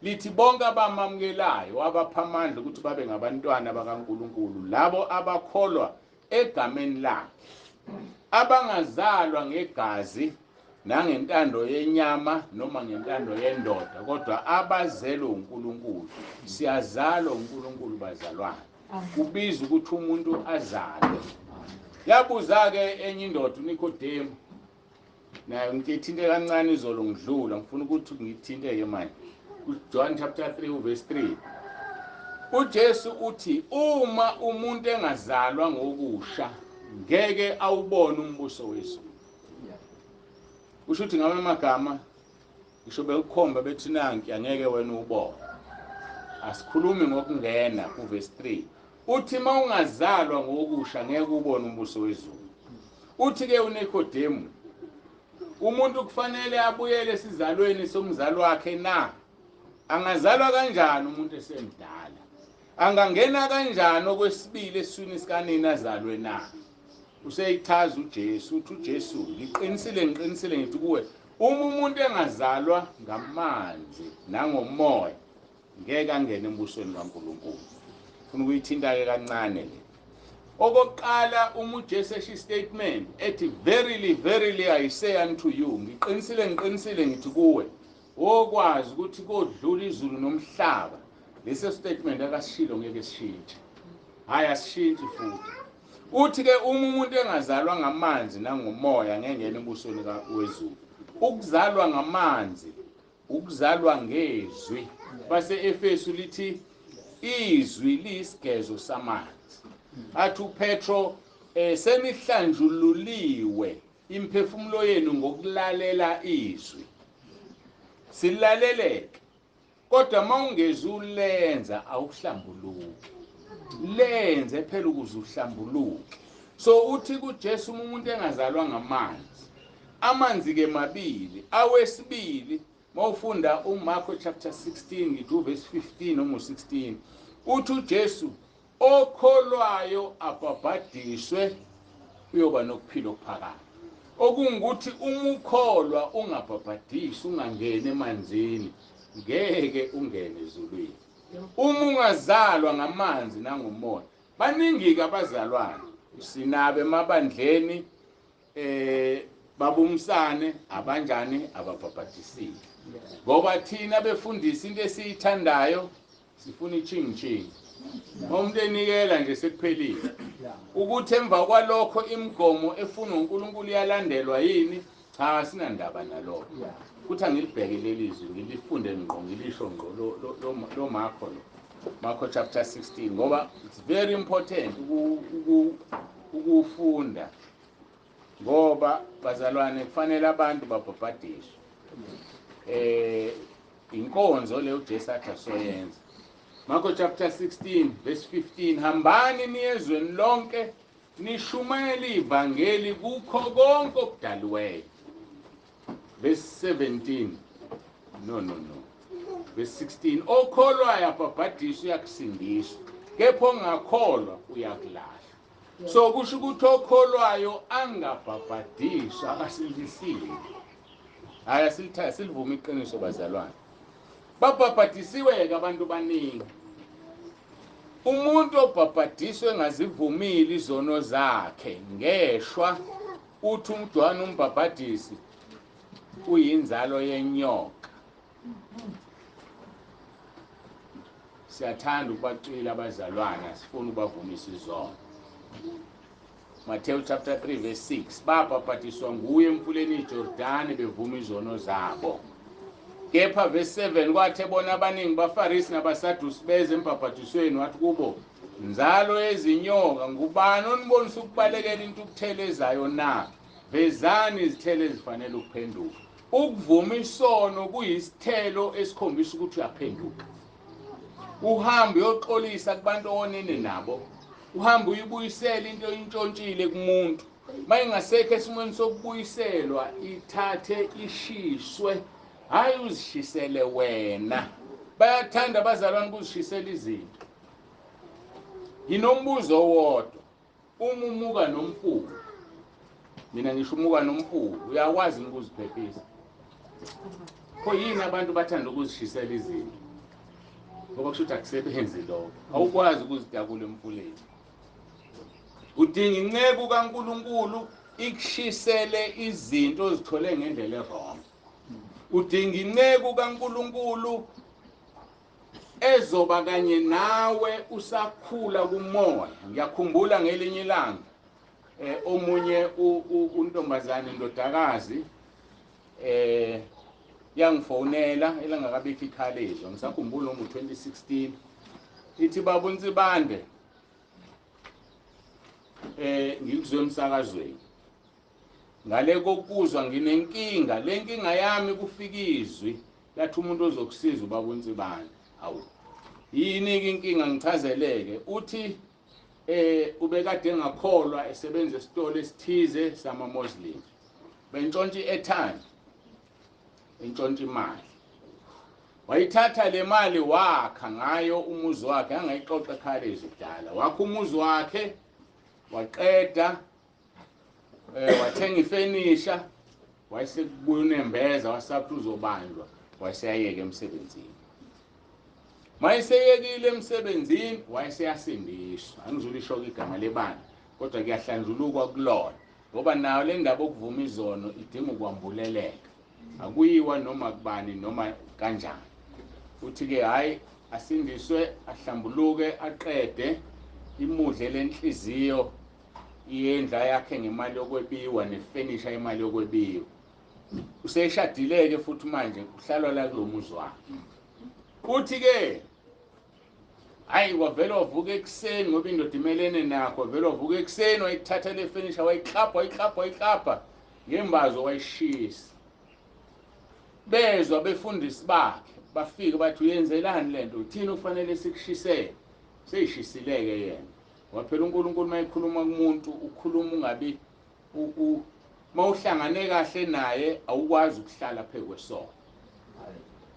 [SPEAKER 3] Lithi bonke abamamukelayo wabapha amandla ukuthi babe ngabantwana bakaNkulunkulu, labo abakholwa egameni lakhe, abangazalwa ngegazi nangentando yenyama noma ngentando yendoda, kodwa abazelwe uNkulunkulu. Siyazalwa uNkulunkulu bazalwane. Kubiza ukuthi umuntu azalwe. Yabuza ke enye indoda uNikodemu, naye ngithinte kancane izolo ngidlula, ngifuna ukuthi ngithinte ke manje. uJohn chapter 3 verse 3, uJesu uthi uma umuntu engazalwa ngokusha ngeke awubone umbuso wezulu. Usho ukuthi ngamanye amagama ngisho bekukhomba bethi nanki angeke wena ubone. Asikhulumi ngokungena kuverse 3. Uthi mawungazalwa ngokusha ngeke ubone umbuso wezulu. Uthi ke uNikodemu, umuntu kufanele abuyele esizalweni somzali wakhe na? Angazalwa kanjani umuntu esemdala? Angangena kanjani okwesibili esiswini sikanina azalwe na? Useyichaza uJesu, uthi uJesu, ngiqinisile ngiqinisile ngithi kuwe, uma umuntu engazalwa ngamanzi nangomoya ngeke angene embusweni kaNkulunkulu. Ufuna ukuyithinta ke kancane le. Okokuqala, uma uJesu esho statement ethi verily verily I say unto you, ngiqinisile ngiqinisile ngithi kuwe, wokwazi ukuthi kodlula izulu nomhlaba, leso statement akasishilo ngeke sishintshe. Hayi, asishintshi futhi. Uthi ke uma umuntu engazalwa ngamanzi nangomoya ngeke ngene embusweni wezulu. Ukuzalwa ngamanzi, ukuzalwa ngezwi. Base Efesu lithi izwi liyisigezo samanzi. Athi uPetro senihlanjululiwe imphefumulo yenu ngokulalela izwi. Silaleleke, kodwa mawungezi ulenza awuhlambuluki. Lenze phela ukuze uhlambuluke. So uthi kuJesu uma umuntu engazalwa ngamanzi, amanzi ke mabili, awesibili mawufunda uMarko chapter 16 ngithi uverse 15 noma u16, uthi uJesu okholwayo abhabhadiswe uyoba nokuphila okuphakade. Okungukuthi uma ukholwa ungabhabhadiswa, ungangeni emanzini, ngeke ungene ezulwini. Uma ungazalwa ngamanzi nangomoya. Baningi ke abazalwane sinabe emabandleni babumsane abanjani ababhabhadisiwe. Ngoba thina befundisi into esiyithandayo sifuna ichingi-chingi. Umuntu enikela nje sekuphelile. Ukuthi emva kwalokho imigomo efunwa uNkulunkulu iyalandelwa yini? Cha, sinandaba nalokho. Kuthi angilibheke leli zwi, ngilifunde ngqo, ngilisho ngqo lo Marko lo. Marko chapter 16, ngoba it's very important ukufunda. Ngoba bazalwane kufanele abantu babhabhadiswe. Inkonzo leyo uJesu athi asoyenza. Marko chapter 16 verse 15, hambani niyezweni lonke nishumayele ivangeli kukho konke okudaliweyo. Verse 17, no, verse 16, okholwayo abhabhadiswe uyakusindiswa, kepha ongakholwa uyakulahlwa. So kusho ukuthi okholwayo angabhabhadiswa akasindisiwe. Hayi, asilithathe silivume iqiniso bazalwane. Babhabhadisiwe-ke abantu baningi. Umuntu obhabhadiswe engazivumile izono zakhe ngeshwa, uthi uJohane umbhabhadisi uyinzalo yenyoka. Siyathanda ukubacwila abazalwana, sifuna ukubavumisa izono. Matthew chapter 3 verse 6, babhabhadiswa nguye emfuleni iJordani bevuma izono zabo. Kepha verse 7, kwathe bona abaningi baFarisi nabaSadusi beze embhabhadisweni, wathi kubo, nzalo yezinyoka, ngubani onibonisa ukubalekela intukuthelo ezayo na? Vezani izithelo ezifanele ukuphenduka. Ukuvuma isono kuyisithelo esikhombisa ukuthi uyaphenduka. Uhambe uyoxolisa kubantu owonene nabo, uhambe uyibuyisele into oyintshontshile kumuntu. Mayingasekho esimweni sokubuyiselwa, ithathe ishiswe, hayi uzishisele wena. Bayathanda abazalwane ukuzishisela izinto. Nginombuzo owodwa, uma umuka nomfula, mina ngisho umuka nomfula, uyakwazi ukuziphephisa? Pho yini abantu bathanda ukuzishisela izinto? Ngoba kusho ukuthi akusebenzi lokho, awukwazi ukuzidabula emfuleni. Udinga inceku kaNkulunkulu ikushisele izinto ozithole ngendlela e-wrong. Udinga inceku kaNkulunkulu ezoba kanye nawe usakhula kumoya. Ngiyakhumbula ngelinye ilanga omunye untombazane indodakazi yangifonela elangakabikho ikhalezwa, ngisakhumbula ngo-2016, ithi baba uNsibande, ngikuzwe emsakazweni, ngale kokuzwa nginenkinga, le nkinga yami kufika izwi lathi umuntu ozokusiza ubaba uNsibande. Awu, yini-ke inkinga? Ngichazeleke. Uthi ubekade engakholwa, esebenza esitolo esithize sama-Muslim, bentshontsha i-airtime, entshontsha imali, wayithatha le mali wakha ngayo umuzi wakhe, angayixoxa ekhaya kudala, wakha umuzi wakhe waqeda, wathenga ifenisha, wayesekubuya unembeza, wasathi uzobanjwa, wayeseyayeka emsebenzini. Mayeseyekile emsebenzini, wayeseyasindiswa. Angizulisho igama lebandla, kodwa kuyahlanjulukwa kulona, ngoba nayo le ndaba okuvuma izono idinga ukwambuleleka, akuyiwa noma kubani noma kanjani. Uthi-ke hhayi, asindiswe, ahlambuluke, aqede, imudle lenhliziyo iyendla yakhe ngemali yokwebiwa nefenisha imali yokwebiwa. Useshadile-ke futhi manje kuhlalwa la kulo muzi wakhe. Uthi-ke hhayi, wavele wavuka ekuseni, ngoba indoda imelene nakho, wavele wavuka ekuseni wayithatha le fenisha, wayiklabha wayiklabha wayiklabha ngembazo, wayishisa. Bezwa befundisi bakhe, bafike bathi uyenzelani lento, uthini ufanele sikushisele? Seyishisileke yena. Waphela uNkulunkulu mayekhuluma kumuntu, ukhuluma ungabi mawuhlangane kahle naye, awukwazi ukuhlala phezu kwesono.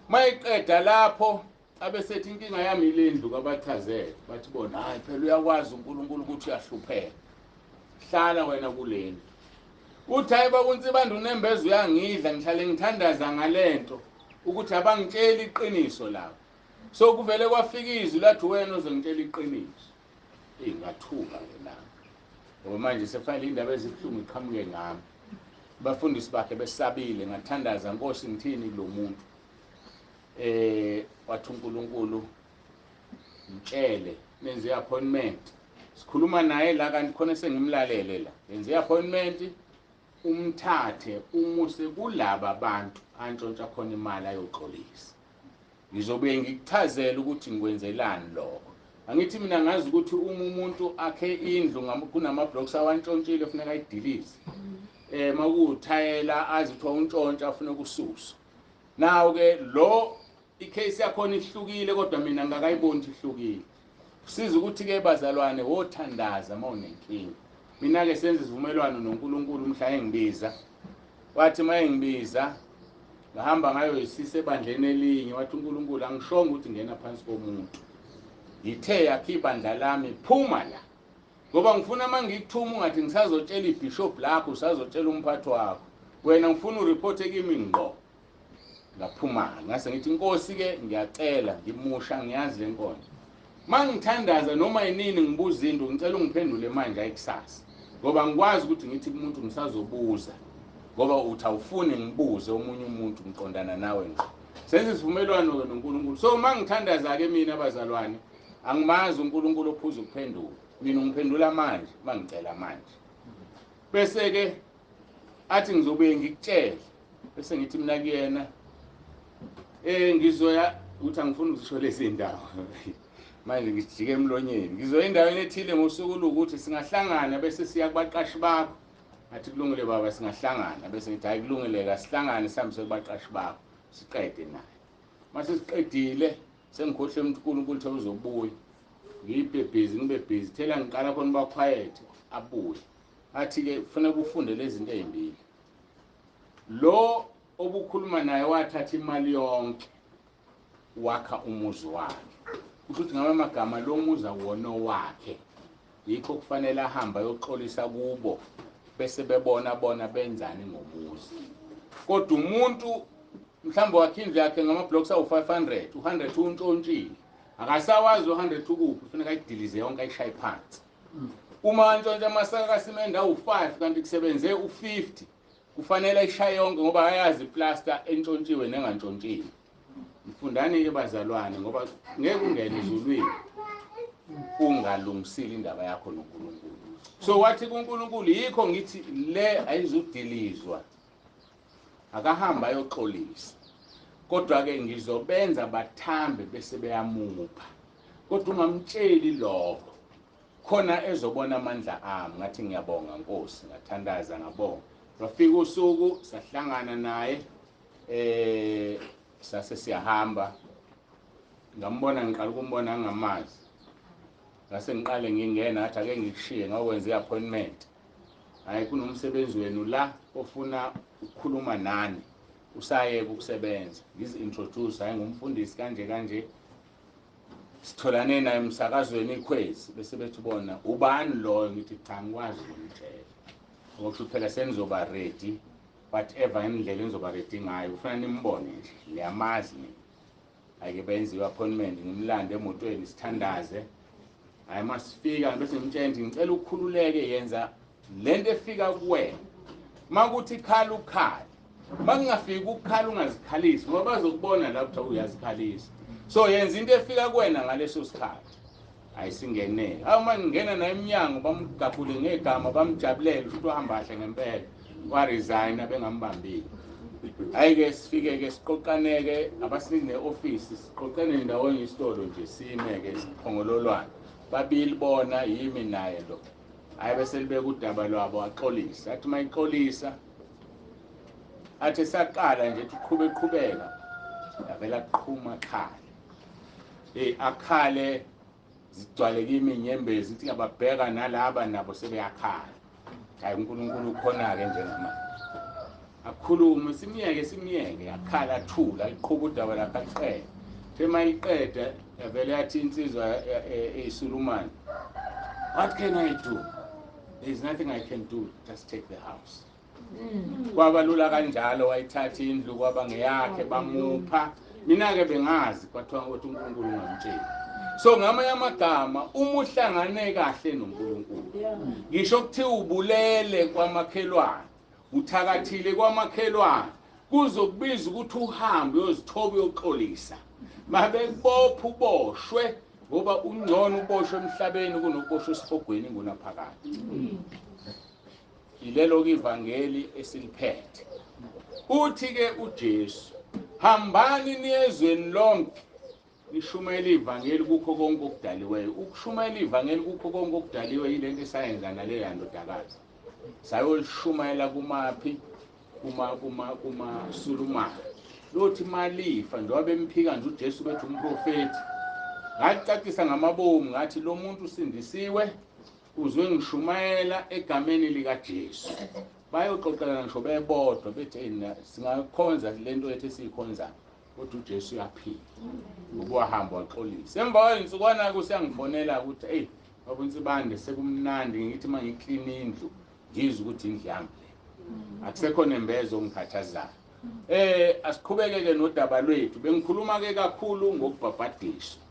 [SPEAKER 3] Mayiqeda lapho abesethi inkinga yami ilendlu kabachazele, bathi bona hayi phela uyakwazi uNkulunkulu ukuthi uyahlupheka, hlala wena kulendlu. Uthi hayi baba uNsibande unembeza uyangidla, ngihlale ngithandaza ngalento ukuthi abangitsheli iqiniso lapho. So kuvele kwafika izwi lathi wena uzongitshela iqiniso. Ngathuka ke nami, ngoba manje sekufanele indaba ezibuhlungu iqhamuke ngami. Abafundisi bakhe besabile, ngathandaza, Nkosi ngithini kulo muntu? Wathi uNkulunkulu mtshele, nenze i-appointment. Sikhuluma naye la kanti khona sengimlalele la. Nenze i-appointment, umthathe umuse kulaba bantu antshontsha khona imali ayoxolisa. Ngizobuye ngikuchazele ukuthi ngikwenzelani lokho. Angithi mina ngazi ukuthi uma umuntu akhe indlu kunama-blocks awantshontshile kufuneka ayidilize. Makuwuthayela azi kuthiwa untshontsha afuna ukususwa. Nawo ke lo Icase yakhona ihlukile kodwa mina ngakayiboni ukuthi ihlukile. Kusiza ukuthi ke bazalwane wothandaza uma unenkinga. Mina ke senze isivumelwano noNkulunkulu mhla engibiza. Wathi uma engibiza ngahamba ngayoyisisa ebandleni elinye, wathi uNkulunkulu angishongo ukuthi ngena phansi komuntu. Ngithe yakhe ibandla lami, phuma la. Ngoba ngifuna uma ngikuthuma ungathi ngisazotshela ibishop lakho, usazotshela umphathi wakho. Wena ngifuna ureport kimi ngqo. Ngaphuma ngase ngithi inkosi ke ngiyacela, ngimusha ngiyazi le nkonzo. Mangithandaza noma yinini ngibuza into ngicela ungiphendule manje ayikusasa. Ngoba ngikwazi ukuthi ngithi kumuntu ngisazobuza. Ngoba uthi awufuni ngibuze omunye umuntu ngiqondana nawe ngqo. Senze isivumelwano ke noNkulunkulu. So mangithandaza ke mina abazalwane angimazi uNkulunkulu ophuza ukuphendula. Mina ungiphendula manje mangicela manje. Bese ke athi ngizobuye ngikutshele. Bese ngithi mina kuyena ngizoya ukuthi angifuni ukuzisho lezi ndawo. Manje ngijike emlonyeni. Ngizoya endaweni ethile ngosuku lokuthi singahlangana bese siya kubaqashi bakho. Ngathi kulungile baba singahlangana, bese ngithi hayi kulungile kasihlangane sihambe kubaqashi bakho siqede naye. Mase siqedile sengikhohle uNkulunkulu uthe uzobuya. Ngibe busy ngibe busy thela ngiqala khona ba quiet abuye. Athi ke kufanele ufunde lezi zinto ezimbili. Lo obukhuluma naye wathatha imali yonke wakha umuzi wakhe. Kusho ukuthi ngama amagama lo muzi awona wakhe. Yikho kufanele ahambe ayoxolisa kubo bese bebona bona benzani ngomuzi. Kodwa umuntu mhlawumbe wakhe indlu yakhe ngama blocks awu 500, u100 untshontshile. Akasawazi u100 ukuphi, kufanele ayidilize yonke ayishaye phansi. Uma antshontsha amasaka kasimende awu 5 kanti kusebenze u50, kufanele ayishaye yonke ngoba ayazi iplaster entshontshiwe nengantshontshiwe. Mfundani ke bazalwane ngoba ngeke ungene ezulwini ungalungisile indaba yakho noNkulunkulu. So wathi kuNkulunkulu yikho ngithi le ayizudilizwa. Akahamba ayoxolisa. Kodwa ke ngizobenza bathambe bese beyamupha. Kodwa ungamtsheli lokho. Khona ezobona amandla ami. Ngathi ngiyabonga Nkosi, ngathandaza ngabonga. Lwafika usuku sahlangana naye sase siyahamba. Ngambona ngiqala ukumbona ngamazi. Ngase ngiqale ngingena ngathi ake ngikushiye ngakwenza iappointment. Hayi kunomsebenzi wenu la ofuna ukukhuluma nani. Usayeka ukusebenza. Ngizi-introduce hayi ngumfundisi kanje kanje. Sitholane naye emsakazweni ikhwezi bese bethi bona ubani loyo, ngithi cha ngikwazi ukumtshela. Ngoba phela senizoba ready whatever indlela enizoba ready ngayo kufanele nimbone nje niyamazi mina. Ake benze i-appointment ngimlande emotweni sithandaze. Hayi masifika bese ngimtshela ngithi ngicela ukukhululeke yenza lento efika kuwena. Makuthi khala ukhala. Makungafiki ukukhala ungazikhalisi ngoba bazokubona la ukuthi uyazikhalisa. So yenza into efika kuwena ngaleso sikhathi. Ayisingenele. Awu mangena naye eminyango bamgabule ngegama bamjabulele futhi uhamba kahle ngempela. Wa resign bengambambile. Hayi ke sifike ke siqoqaneke abasinike neoffice siqoqene ndawonye isitolo nje sime ke siphongololwana. Babili bona yimi naye lo. Hayi bese libeka udaba lwabo axolisa. Athi mayixolisa athi saqala nje uqhube qhubeka yavela qhuma khala. Akhale zigcwale kimi inyembezi ithi ngababheka nalaba nabo sebeyakhala. Hayi uNkulunkulu ukhona ke njengamanje. Akhulume simiyeke simiyeke akhala athula iqhuba udaba lakhe aqede. The mayiqeda yavele yathi insizwa eyisulumane, what can I do? There is nothing I can do, just take the house. Kwaba lula kanjalo wayithatha indlu kwaba ngeyakhe bamupha. Mina ke bengazi kwathiwa ukuthi uNkulunkulu ungamtsheli. So ngamanye amagama uma uhlangane kahle noNkulunkulu ngisho kuthiwa ubulele kwamakhelwane uthakathile kwamakhelwane kuzokubiza ukuthi uhambe uyozithoba uyoxolisa. Mabekubopha uboshwe ngoba ungcono uboshwe emhlabeni kunokuboshwa esihogweni ngunaphakade. Ilelo ivangeli esiliphethe. Uthi ke uJesu hambani niyezweni lonke nishumayele ivangeli kukho konke okudaliweyo. Ukushumayela ivangeli kukho konke okudaliwe yilento esayenza naleya ndodakazi. Sayolishumayela kumaphi kuma Sulumane. Lothi malifa njengoba bemphika nje uJesu bethi umprofeti. Ngacacisa ngamabomu ngathi lo muntu usindisiwe uzwe ngishumayela egameni likaJesu. Bayoxoxelana ngisho bebodwa bethi singakhonza lento yethu esiyikhonzayo kodwa uJesu uyaphila. Ngoba wahamba waxolisa. Emva kwezinsukwana kusiyangifonela ukuthi hey baba uNsibande sekumnandi ngithi mangiclean indlu ngizwe ukuthi indlu yami le. Akusekho nembezo ongikhathazayo. Asiqhubeke ke nodaba lwethu. Bengikhuluma ke kakhulu ngokubhabhadiswa.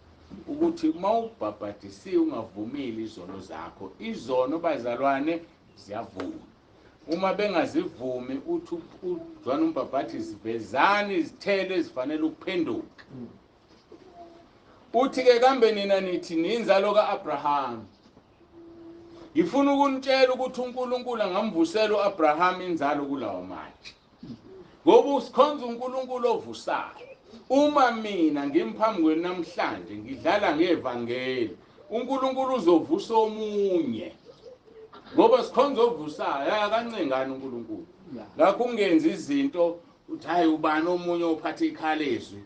[SPEAKER 3] Ukuthi mawubhabhadisiwe ungavumile izono zakho, izono bazalwane ziyavuma. Uma bengazivumi uthi uJohn umbhabhadisi vezani izithelo ezifanele ukuphenduka. Uthi ke kambe nina nithi ninzalo kaAbraham. Ngifuna ukunitshela ukuthi uNkulunkulu angamvusela uAbraham inzalo kulawo matshe. Ngoba usikhonza uNkulunkulu ovusayo. Uma mina ngimphambi kwenu namhlanje ngidlala ngevangeli, uNkulunkulu uzovusa omunye. Ngoba sikhonza ovusayo, akancengani uNkulunkulu. Ngakho ungenzi izinto uthi hayi ubani omunye ophatha ikhalezwi.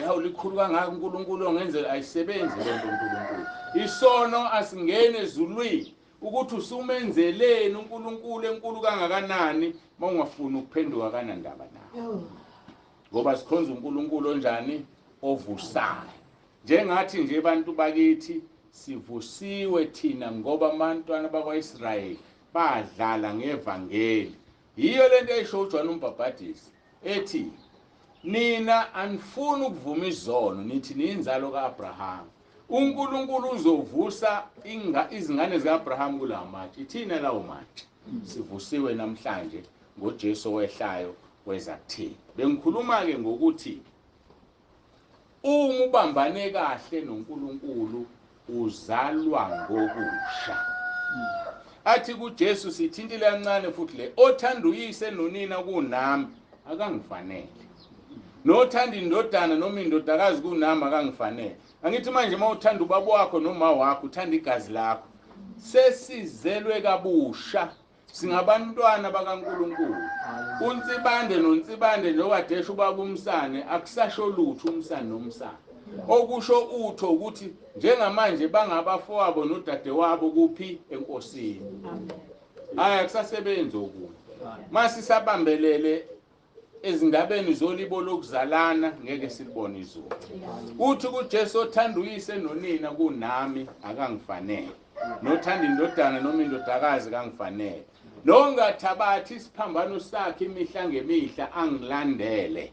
[SPEAKER 3] Hawu likhulu kangaka uNkulunkulu ongenzela, ayisebenzi lento uNkulunkulu. Isono asingene ezulwini. Ukuthi usumenzeleni uNkulunkulu enkulu kangakanani mawungafuni ukuphenduka kanandaba nawe. Ngoba sikhonza uNkulunkulu onjani? Ovusayo. Njengathi nje abantu bakithi sivusiwe thina ngoba abantwana bakwaIsrayeli badlala ngevangeli. Yiyo lento eyisho uJohn umbhabhadisi ethi nina anifuni ukuvuma izono nithi ninzalo kaAbraham. uNkulunkulu uzovusa izingane zikaAbraham kulawo matshe. Ithina lawo matshe sivusiwe namhlanje ngoJesu owehlayo weza kuthina. Bengikhuluma ke ngokuthi uma ubambane kahle noNkulunkulu uzalwa ngokusha. Athi kuJesu sithintile kancane futhi le othanda uyise nonina kunami akangifanele. Nothanda indodana noma indodakazi kunami akangifanele. Angithi manje mawuthanda ubaba wakho noma wakho uthanda igazi lakho. Sesizelwe kabusha singabantwana bakaNkulunkulu. uNsibande noNsibande njengoba desha ubaba umsane akusasho lutho umsane nomsane. Okusho utho ukuthi njengamanje bangabafowabo nodadewabo kuphi enkosini. Hayi akusasebenzi okunye. Masisabambelele ezindabeni zolibo lokuzalana ngeke silibone izulu. Uthi kuJesu othanda uyise nonina kunami akangifanele. Nothanda indodana noma indodakazi kangifanele. Nongathabathi isiphambano sakhe imihla ngemihla angilandele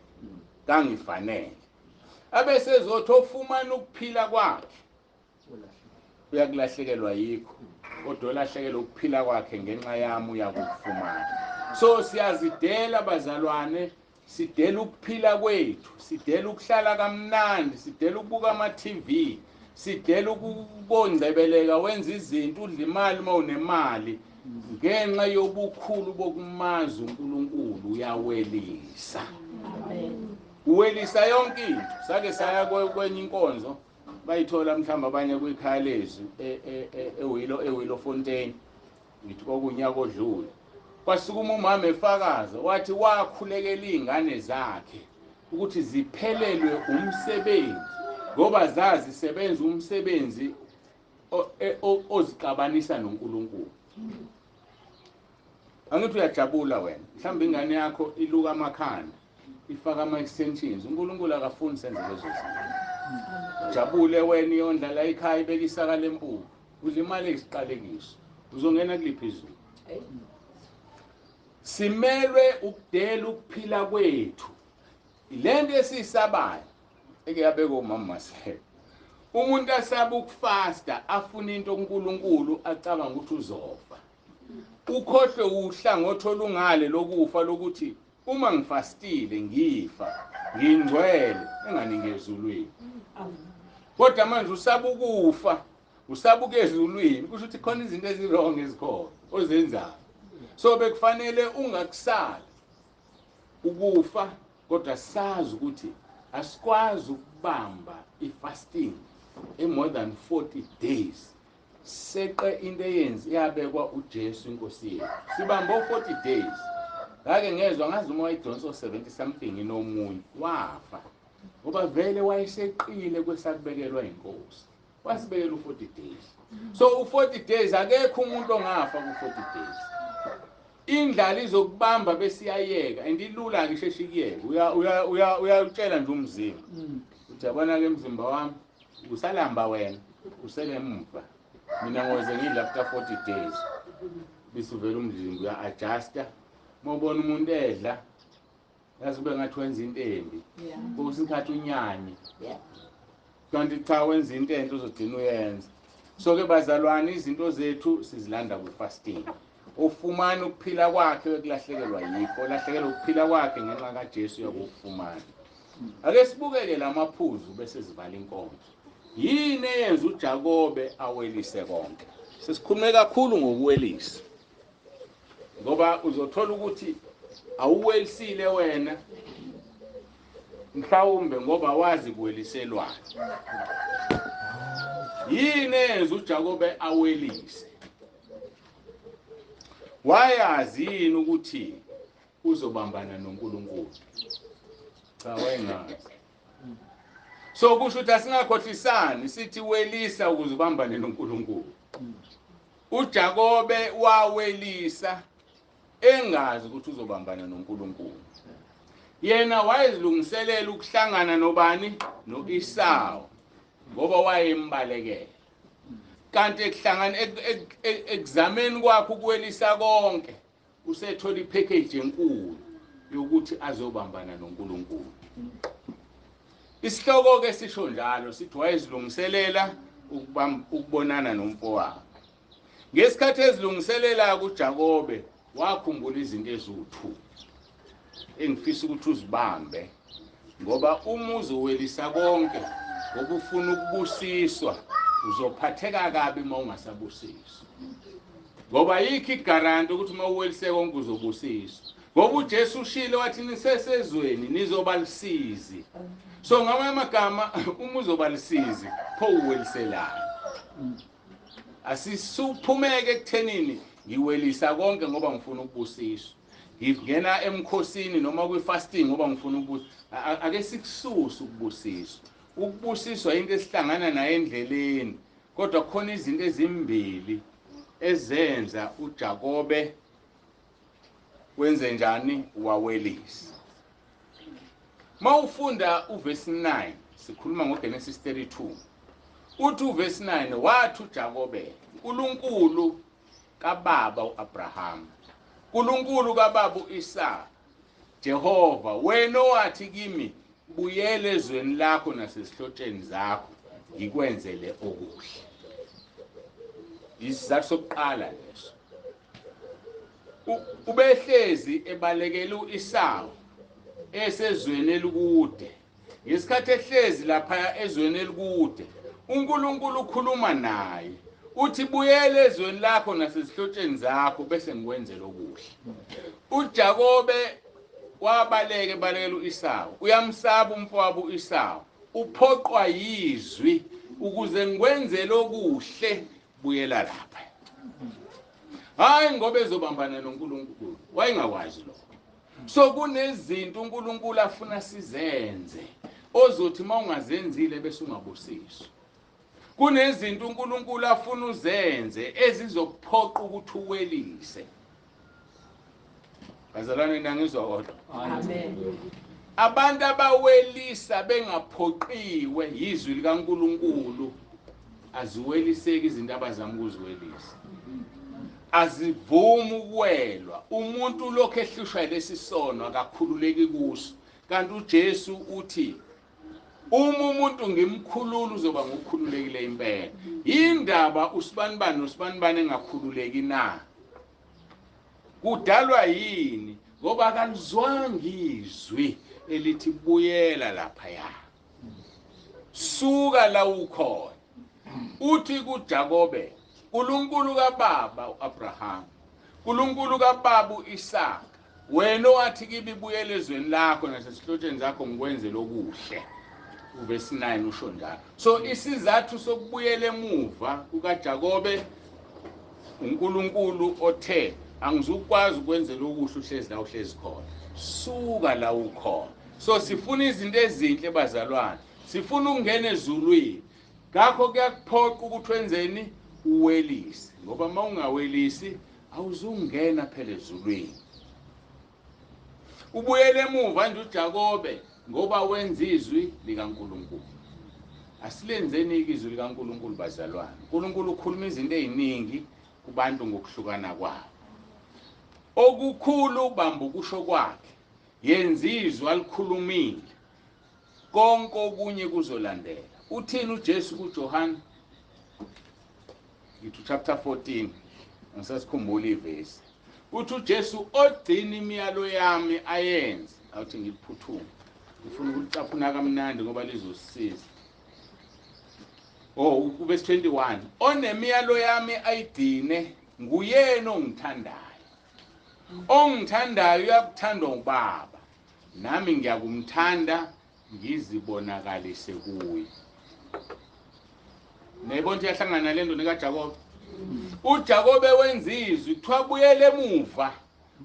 [SPEAKER 3] kangifanele. Abesezothi ofumana ukuphila kwakhe uyakulahlekelwa yikho, kodwa olahlekelwa ukuphila kwakhe ngenxa yami uyakufumana. So siyazidela bazalwane, sidela ukuphila kwethu, sidela ukuhlala kamnandi, sidela ukubuka ama-TV, sidela ukubongcebeleka wenza izinto udla imali uma unemali. Ngenxa yobukhulu bokumazi uNkulunkulu uyawelisa. Uwelisa yonke into. Sake saya kwenye inkonzo bayithola mhlawumbe abanye kwikhaya lezwi eWillow Fontaine ngithi kwakunyaka odlule. Kwasukuma umama efakaza wathi wakhulekela izingane zakhe ukuthi ziphelelwe umsebenzi ngoba zazisebenza umsebenzi ozixabanisa noNkulunkulu. Angithi uyajabula wena mhlawumbe ingane yakho iluka amakhanda ifaka ama extensions. uNkulunkulu akafuni senze lezo zinto. Jabule wena iyondla la ekhaya ibeka isaka lempuphu udla imali eyisiqalekiso uzongena kuliphi izulu. Simelwe ukudela ukuphila kwethu. Lento esiyisabayo eke yabeka umama Maseko. Umuntu asaba ukufasta afuna into kuNkulunkulu acabanga ukuthi uzofa. Ukhohlwe uhlangothi olungale lokufa lokuthi uma ngifastile ngifa ngingcwele engani ngezulwini. Kodwa manje usaba ukufa, usaba ukuezulwini, kusho ukuthi khona izinto eziwrong ezikhona ozenzayo. So bekufanele ungakusabi ukufa, kodwa sazi ukuthi asikwazi ukubamba ifasting e more than 40 days. Seqe into eyenzi yabekwa uJesu inkosi yethu. Sibamba 40 days. Ngake ngezwa ngazi uma wayidonsa 70 something inomunye wafa, ngoba vele wayeseqile kwesakubekelwa inkosi. Wasibekela u40 days. So u40 days akekho umuntu ongafa ku40 days. Indlala izokubamba bese iyayeka, and ilula ke isheshe ikuyeke. Uyawutshela nje umzimba. Uthi yabona ke umzimba wami usalamba wena, usele emuva. Mina ngoze ngidla after 40 days. Bese uvela umzimba uya-adjusta. Mawubona umuntu edla yazi ube ngathi wenza into embi. Kusikhathi unyanye. Kanti cha, wenza into enhle uzogcina uyenza. So ke bazalwane, izinto zethu sizilanda ku-fasting. Ufumana ukuphila kwakhe ekulahlekelwa yikho, olahlekelwa ukuphila kwakhe ngenxa kaJesu uyakufumana. Ake sibukeke lamaphuzu bese sivala inkonzo. Yini eyenza uJakobe awelise konke? Sesikhulume kakhulu ngokuwelisa, ngoba uzothola ukuthi awuwelisile wena mhlawumbe ngoba wazi kuweliselwana. Yini eyenza uJakobe awelise? Wayazi yini ukuthi uzobambana noNkulunkulu? Cha, wayengazi. So kusho ukuthi asingakhohlisani sithi welisa ukuze ubambane noNkulunkulu. uJakobe wawelisa engazi ukuthi uzobambana noNkulunkulu. Yena wayezilungiselela ukuhlangana nobani? NoEsau, ngoba wayembalekela. Kanti ekuhlangana ekuzameni kwakhe ukuwelisa konke, usethola ipackage enkulu yokuthi azobambana noNkulunkulu. Isihloko ke sisho njalo, sithi wayezilungiselela ukubonana nomfowabo. Ngesikhathi ezilungiselela kuJakobe wakhumbula izinto eziwu2 engifisa ukuthi uzibambe, ngoba uma uzowelisa konke ngoba ufuna ukubusiswa uzophatheka kabi uma ungasabusiswa. Ngoba yikho iguarantee ukuthi uma uwelise konke uzobusiswa, ngoba uJesu ushilo wathi nisesezweni nizoba lisizi. So ngamanye amagama uma uzoba lisizi pho uweliselani? Asisuphumeke ekuthenini ngiwelisa konke ngoba ngifuna ukubusiswa, ngingena emkhosini noma kwi-fasting ngoba ngifuna ukubusiswa. Ake sikususe ukubusiswa. Ukubusiswa into esihlangana nayo endleleni, kodwa khona izinto ezimbili ezenza uJakobe wenze njani, wawelisa. Mawufunda uverse 9, sikhuluma ngoGenesis 32, uthi uverse 9 wathi uJakobe, uNkulunkulu kababa uAbraham, uNkulunkulu kababa uIsaka, Jehova wena owathi kimi buyele ezweni lakho nasesihlotsheni zakho ngikwenzele okuhle. Isizathu sokuqala leso. Ubehlezi ebalekela uEsau esezweni elikude. Ngesikhathi ehlezi lapha ezweni elikude, uNkulunkulu ukhuluma naye uthi buyele ezweni lakho nasezihlotsheni zakho bese ngikwenzela okuhle. uJakobe wabaleka ebalekela uEsau, uyamsaba umfowabo uEsau, uphoqwa yizwi ukuze ngikwenzele okuhle, buyela lapha. Hayi ngoba ezobambana noNkulunkulu, wayengakwazi lokho. So kunezinto uNkulunkulu afuna sizenze ozothi mawungazenzile bese ungabusiswa. Kunezinto uNkulunkulu afuna uzenze ezizokuphoqa ukuthi uwelise. Bazalwane, nangizwa kodwa?
[SPEAKER 1] Amen.
[SPEAKER 3] Abantu abawelisa bengaphoqiwe yizwi likaNkulunkulu aziweliseki izinto abazama ukuziwelisa, azivumi ukuwelwa. Umuntu lokho ehlushwa lesi sono akakhululeki kuso, kanti uJesu uthi uma umuntu ngimkhulula uzoba ngokukhululekile impela. Indaba usibanibani nosibanibani engakhululeki na? Kudalwa yini? Ngoba akalizwanga izwi elithi buyela laphaya, suka la ukhona. Uthi kuJakobe, uNkulunkulu kababa uAbraham, uNkulunkulu kababa uIsaka, wena owathi kimi buyele ezweni lakho nasesihlotsheni zakho ngikwenzele okuhle. Uverse 9 usho njalo. So isizathu sokubuyela emuva kukaJakobe, uNkulunkulu othe Angizukwazi ukwenzela okuhle uhlezi la uhlezi khona. Suka la ukhona. So sifuna izinto ezinhle bazalwane. Sifuna ukungena ezulwini. Ngakho kuyakuphoqa ukuthi wenzeni? Uwelise. Ngoba uma ungawelisi awuzungena phela ezulwini. Ubuyele emuva nje uJakobe ngoba wenza izwi likaNkuluNkulu. Asilenzeni izwi likaNkuluNkulu bazalwane. uNkulunkulu ukhuluma izinto eziningi kubantu ngokuhlukana kwabo. Okukhulu bamba ukusho kwakhe, yenza izwi alikhulumile, konke okunye kuzolandela. Uthini uJesu kuJohane? Ngithi chapter 14, angisasikhumbula ivesi. Uthi uJesu ogcina imiyalo yami ayenze. Awuthi ngiliphuthume, ngifuna ukulicaphuna kamnandi ngoba lizosisiza. Oh, verse 21, onemiyalo yami ayigcine nguyena ongithandayo. Ongithandayo uyakuthandwa ubaba, nami ngiyakumthanda ngizibonakalise kuye. Nayibona ukuthi iyahlangana lento nekaJakobe. uJakobe wenza izwi, kuthiwa buyele emuva.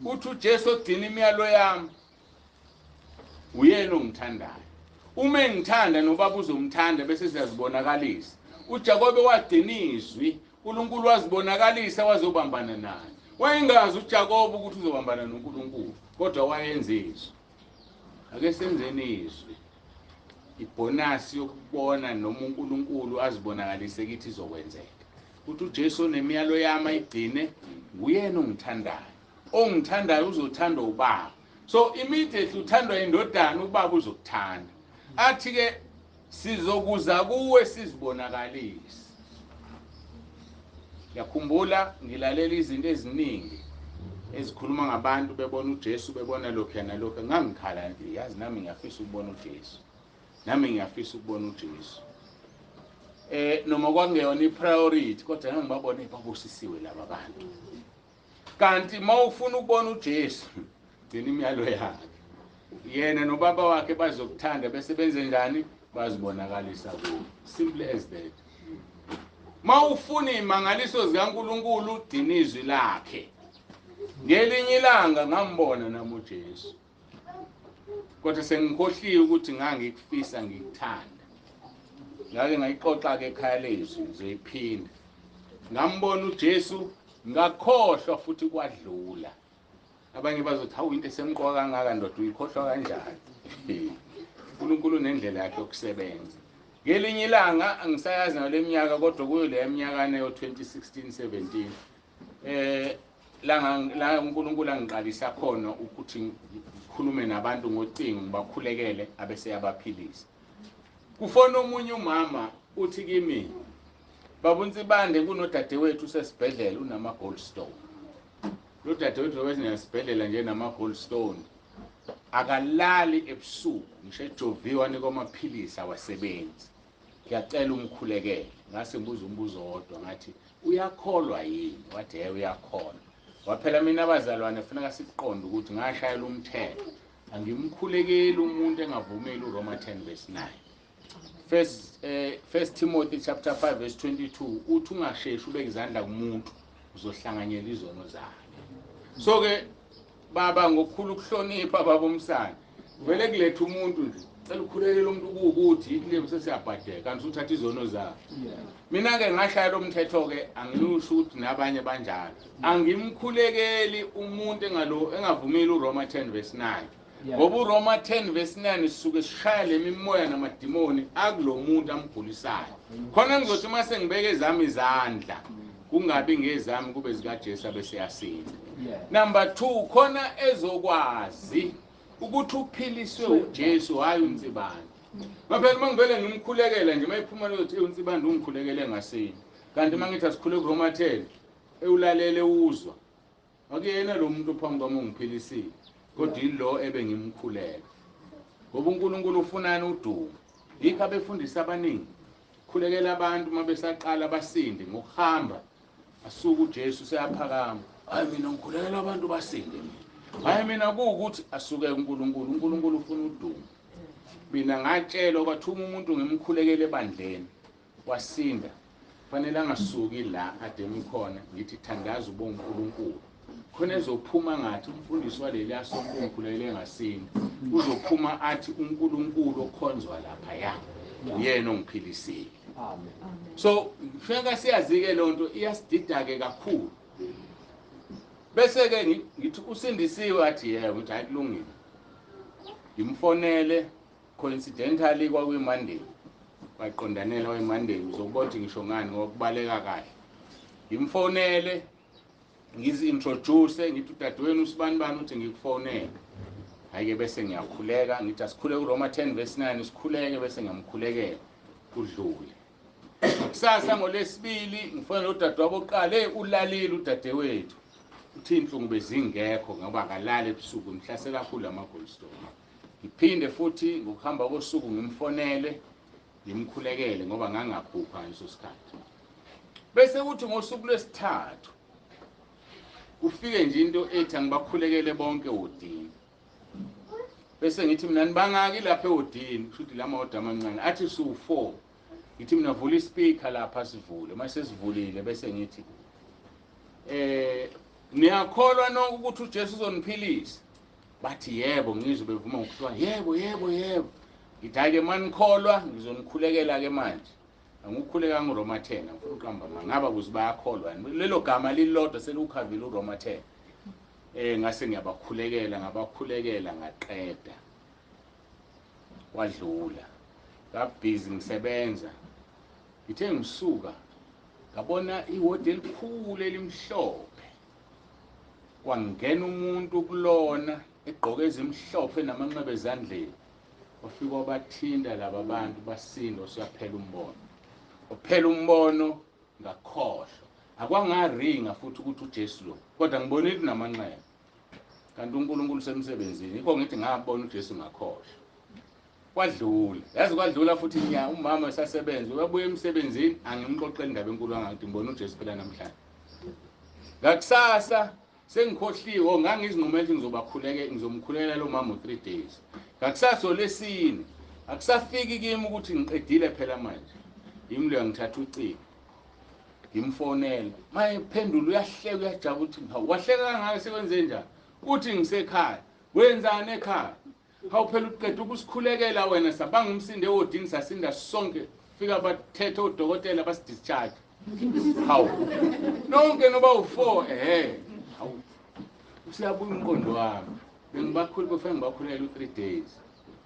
[SPEAKER 3] Uthi uJesu ogcina imiyalo yami uyena ongithandayo. Uma engithanda nobaba uzomthanda bese siyazibonakalisa. uJakobe wagcina izwi, uNkulunkulu wazibonakalisa wazobambana naye. Wayengazi uJakobe ukuthi uzobambana noNkulunkulu, kodwa wayenza izwi. Ake senzeni izwi. Ibonus yokubona noma uNkulunkulu azibonakalise kithi izokwenzeka. Uthi uJesu onemiyalo yami ayigcine nguyena ongithandayo. Ongithandayo uzothandwa ubaba. So immediately uthandwa indodana, ubaba uzokuthanda. Athi ke sizokuza kuwe sizibonakalise. Ngiyakhumbula ngilalela izinto eziningi ezikhuluma ngabantu bebona uJesu, bebona lokhu nalokhu. Ngangikhala nje, yazi nami ngiyafisa ukubona uJesu. Nami ngiyafisa ukubona uJesu. Noma kwakungeyona ipriority, kodwa ngangibabona babusisiwe laba bantu. Kanti mawufuna ukubona uJesu, gcina imiyalo yakhe. Yena nobaba wakhe bazokuthanda bese benze njani? Bazibonakalisa kuwe. Simple as that. Mawufuna imangaliso zikaNkuluNkulu, gcina izwi lakhe. Ngelinye ilanga ngambona nami uJesu. Kodwa sengikhohliwe ukuthi ngangikufisa ngikuthanda. Ngake ngayixoxa ke ekhaya lezwi, ngizoyiphinda. Ngambona uJesu ngakhohlwa futhi kwadlula. Abanye bazothi hawu into esemqoka kangaka ndoda uyikhohlwa kanjani? uNkulunkulu unendlela yakhe yokusebenza. Ngelinye ilanga angisayazi ngale minyaka, kodwa kuyo le minyakana yo 2016 17 la uNkulunkulu angiqalisa khona ukuthi ngikhulume nabantu ngocingo ngibakhulekele abese yabaphilisa. Kufona omunye umama uthi kimi, Baba uNsibande kunodadewethu usesibhedlela unama gallstone. Lo dadewethu wesinesibhedlela nje nama gallstone. Akalali ebusuku, ngisho ejoviwa anikwa amaphilisi awasebenzi. Ngiyacela umkhulekele. Ngase ngibuza umbuzo wodwa ngathi uyakholwa yini? Wathi hey uyakholwa. Waphela mina abazalwane kufuneka siqonde ukuthi ngashayela umthetho. Angimkhulekeli umuntu engavumeli uRoma 10 verse 9. First Timothy chapter 5 verse 22 uthi ungasheshi ubeke izandla kumuntu uzohlanganyela izono zakhe. So ke baba ngokukhulu ukuhlonipha baba umsana vele kuletha umuntu nje cela ukhulekele umuntu kuwukuthi iclaim sesiyabhadela kanti uthatha izono zakhe. Mina ke ngashaya lo mthetho ke angilusho ukuthi nabanye banjalo. Angimkhulekeli umuntu engavumeli uRoma 10 verse 9. Ngoba uRoma 10 verse 9 sisuke sishaya lemimoya namadimoni akulomuntu amgulisayo. Khona ngizothi mase ngibeke ezami izandla kungabi ngezami kube zikaJesu abese yasinda. Number 2 khona ezokwazi ukuthi uphiliswe uJesu hayi uNsibande. Maphela mangivele ngimkhulekele nje mayiphuma lokuthi uNsibande ungikhulekele ngasini. Kanti mangithi asikhule kuRoma 10 ewulalele uzwa. Akuyena lo muntu phambi kwami ongiphilisile kodwa yilo ebengimkhuleka. Ngoba uNkulunkulu ufunani udumo. Yikho abefundisi abaningi khulekela abantu mabesaqala basinde ngokuhamba asuka uJesu seyaphakama. Hayi mina ngikhulekela abantu basinde mina. Hayi mina kuwukuthi asuke uNkulunkulu, uNkulunkulu ufuna udumo. Mina ngatshelwa kwathuma umuntu ngimkhulekele ebandleni wasinda. Fanele angasuki la ade ngikhona ngithi thandaza ubonga uNkulunkulu. Khona ezophuma ngathi umfundisi waleli asonto engikhulele engasini uzophuma athi uNkulunkulu okhonzwa lapha ya uyena ongiphilisile.
[SPEAKER 4] Amen.
[SPEAKER 3] So fika siyazike lonto iyasidida ke kakhulu. Bese ke ngithi usindisiwe, athi yebo, ngithi hayi kulungile. Ngimfonele, coincidentally kwakuyi-Monday, kwaqondanela kwayi-Monday, uzobona ngisho ngani ngokubaleka kahle. Ngimfonele ngizi-introduce, ngithi udadewenu usibani bani uthi ngikufonele. Hhayi-ke bese ngiyakhuleka, ngithi asikhuleke uRoma 10 verse 9, sikhuleke, bese ngiyamkhulekela kudlule. Kusasa ngolesibili ngifonela udadewabo oqala, hey ulalile udadewethu, uthi inhlungu bezingekho ngoba akalali ebusuku, ngihlasela kakhulu ama-gallstone. Ngiphinde futhi ngokuhamba kosuku ngimfonele ngimkhulekele ngoba ngangaphupha ngaleso sikhathi. Bese kuthi ngosuku lwesithathu kufike nje into ethi angibakhulekele bonke ewodini. Bese ngithi mina nibangaki lapha ewodini, kusho ukuthi lamawodi amancane, athi siwu-4. Ngithi mina vula ispeaker lapha sivule. Mase sivulile bese ngithi niyakholwa nonke ukuthi uJesu uzoniphilisa? Bathi yebo, ngizwe bevuma ngokuhluka, yebo yebo yebo. Ngithi hhayi-ke manikholwa ngizonikhulekela ke manje. Angikukhuleka nguRoma 10, angifuni ukuqamba amanga, ngaba kuze bayakholwa lelo gama lilodwa selukhavile uRoma 10. Ngase ngiyabakhulekela, ngabakhulekela ngaqeda, kwadlula. Ngabhizi ngisebenza, ngithe ngisuka ngabona iwodi elikhulu elimhlophe, kwangena umuntu kulona egqoke ezimhlophe namanxeba ezandleni, wafika wabathinta laba bantu basinda, usuyaphela umbono. Uphela umbono ngakhohlwa, akwangaringa futhi ukuthi uJesu lo, kodwa ngibonile namanxeba. Kanti uNkulunkulu usemsebenzini, yikho ngithi ngabona uJesu ngakhohlwa. Kwadlula, yazi kwadlula futhi nya umama esasebenza, uyabuya emsebenzini angimxoxeli indaba enkulu angathi ngibona uJesu phela namhlanje. Ngakusasa sengikhohliwe, ngangizinqumela ukuthi ngizobakhuleke, ngizomkhulekela lo mama 3 days. Ngakusasa olesine akusafiki kimi ukuthi ngiqedile phela manje. Yimi lo ngithatha ucingo ngimfonela, maye phendula uyahleka uyajabula ukuthi hawu wahleka kangaka sekwenze njani? Uthi ngisekhaya. Wenzani ekhaya? Hawu phela uqeda ukusikhulekela wena, sabanga umsindo ewodini sasinda sonke, fika bathethe odokotela basidischarge. Hawu nonke noba u4, ehe hawu usiyabuya umqondo wami. Bengibakhulu befike ngibakhulekela u3 days.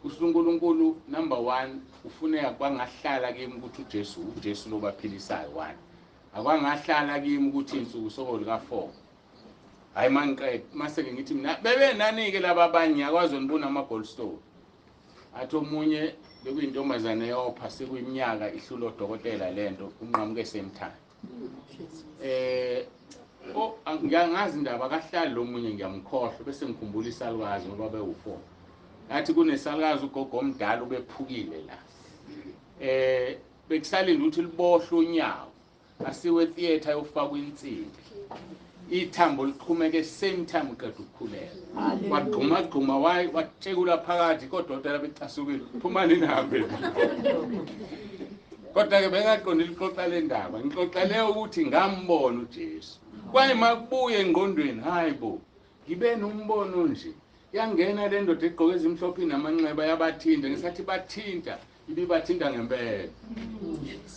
[SPEAKER 3] UNkulunkulu number 1 ufuneka kwangahlala kimi ukuthi uJesu uJesu lo baphilisayo 1. Akwangahlala kimi ukuthi insuku soko lika 4. Hayi mangiqeda mase ke ngithi mina bebe nani ke laba abanye akwazi nibona ama gallstone. Athi omunye bekuyintombazane yopha sekuyiminyaka ihlula odokotela lento unqamuke same time. Ngiyangazi indaba kahlali lo munye ngiyamkhohlwa bese ngikhumbula isalukazi ngoba bewu4. Athi kunesalukazi ugogo omdala ubephukile la. Bekusalinda ukuthi libohlwe unyawo asiwe theater yofakwa insimbi. Ithambo liqhumeke same time uqeda ukukhuleka. Wagquma gquma watshekula phakathi kodwa odokotela becasukile, phumani nihambe. Kodwa ke bengaqondi lixoxa le ndaba, ngixoxa leyo ukuthi ngambona uJesu. Kwaye makubuye engqondweni, hayibo ngibe nombono nje. Yangena le ndoda egqoke ezimhlophe namanxeba yabathinta, ngesathi bathinta ibibathinta ngempela.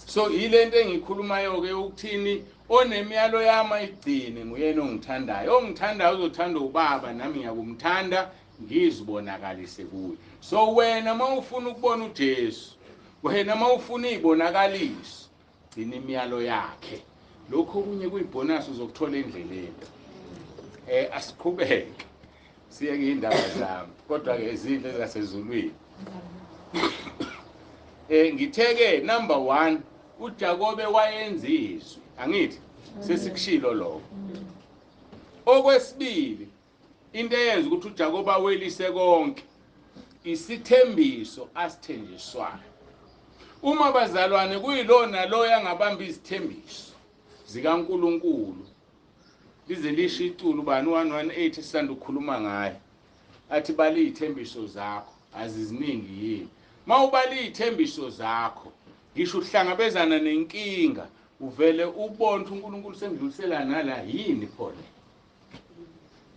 [SPEAKER 3] So yilento engikhulumayo ke ukuthini, onemiyalo yami ayigcine nguyena ongithandayo. Ongithandayo uzothanda ubaba, nami ngiyakumthanda ngizibonakalise kuye. So wena mawufuna ukubona uJesu, wena mawufuna izibonakaliso, gcina imiyalo yakhe. Lokho kunye kuyibonus uzokuthola endleleni. Asiqhubeke siye kuyindaba zami, kodwa ke izinto ezasezulwini. Ngitheke number 1 uJakobe wayenza izwi, angithi sesikushilo lokho. Okwesibili into eyenza ukuthi uJakobe awelise konke isithembiso asithenjiswayo. Uma bazalwane kuyilona loya angabamba izithembiso zikaNkuluNkulu, lize lisho iculo bani 118 esisanda ukukhuluma ngayo, athi bala izithembiso zakho aziziningi yini. Mawubala izithembiso zakho ngisho uhlangabezana nenkinga uvele ubone ukuthi uNkulunkulu sengidlulisela nala yini pho le.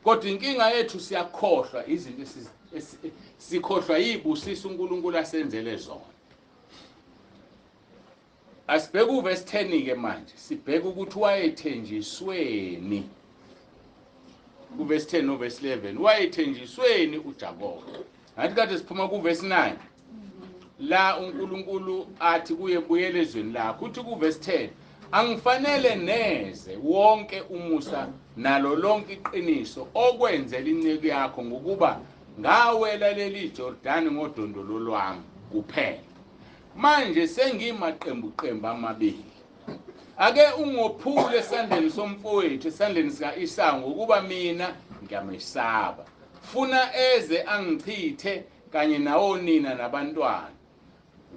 [SPEAKER 3] Kodwa inkinga yethu siyakhohlwa izinto, sikhohlwa yibusiso uNkulunkulu asenzele zona. Asibheke uverse 10 ke manje, sibheke ukuthi wayethenjisweni. Kuverse 10 noverse 11 wayethenjisweni uJakobe. Ngathi kade siphuma kuverse 9 la uNkulunkulu athi kuye buyele ezweni lakho. Uthi kuverse 10 angifanele neze wonke umusa nalo lonke iqiniso okwenzela inceku yakho, ngokuba ngawela leli Jordani ngodondolo lwami kuphela. Manje sengimaqembu qembu amabili. Ake ungophule esandleni somfowethu, esandleni sika-Esau, ngokuba mina ngiyamesaba, funa eze angichithe kanye nawonina nabantwana.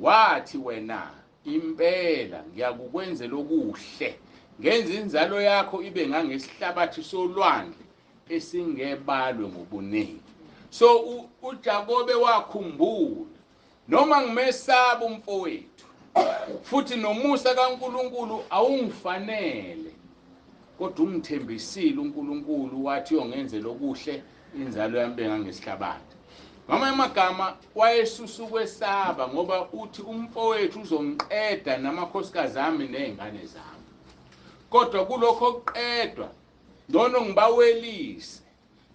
[SPEAKER 3] Wathi wena, impela ngiyakukwenzela okuhle, ngenza inzalo yakho ibe ngangesihlabathi solwandle esingebalwe ngobuningi. So uJakobe wakhumbula, noma ngimesaba umfowethu futhi nomusa kaNkuluNkulu awungifanele, kodwa ungithembisile uNkulunkulu wathi uyongenzela okuhle, inzalo yami bengangesihlabathi. Ngamanye amagama wayesusa ukwesaba, ngoba uthi umfowethu uzongiqeda namakhosikazi ami nezingane zami, kodwa kulokho okuqedwa ngcono ngibawelise.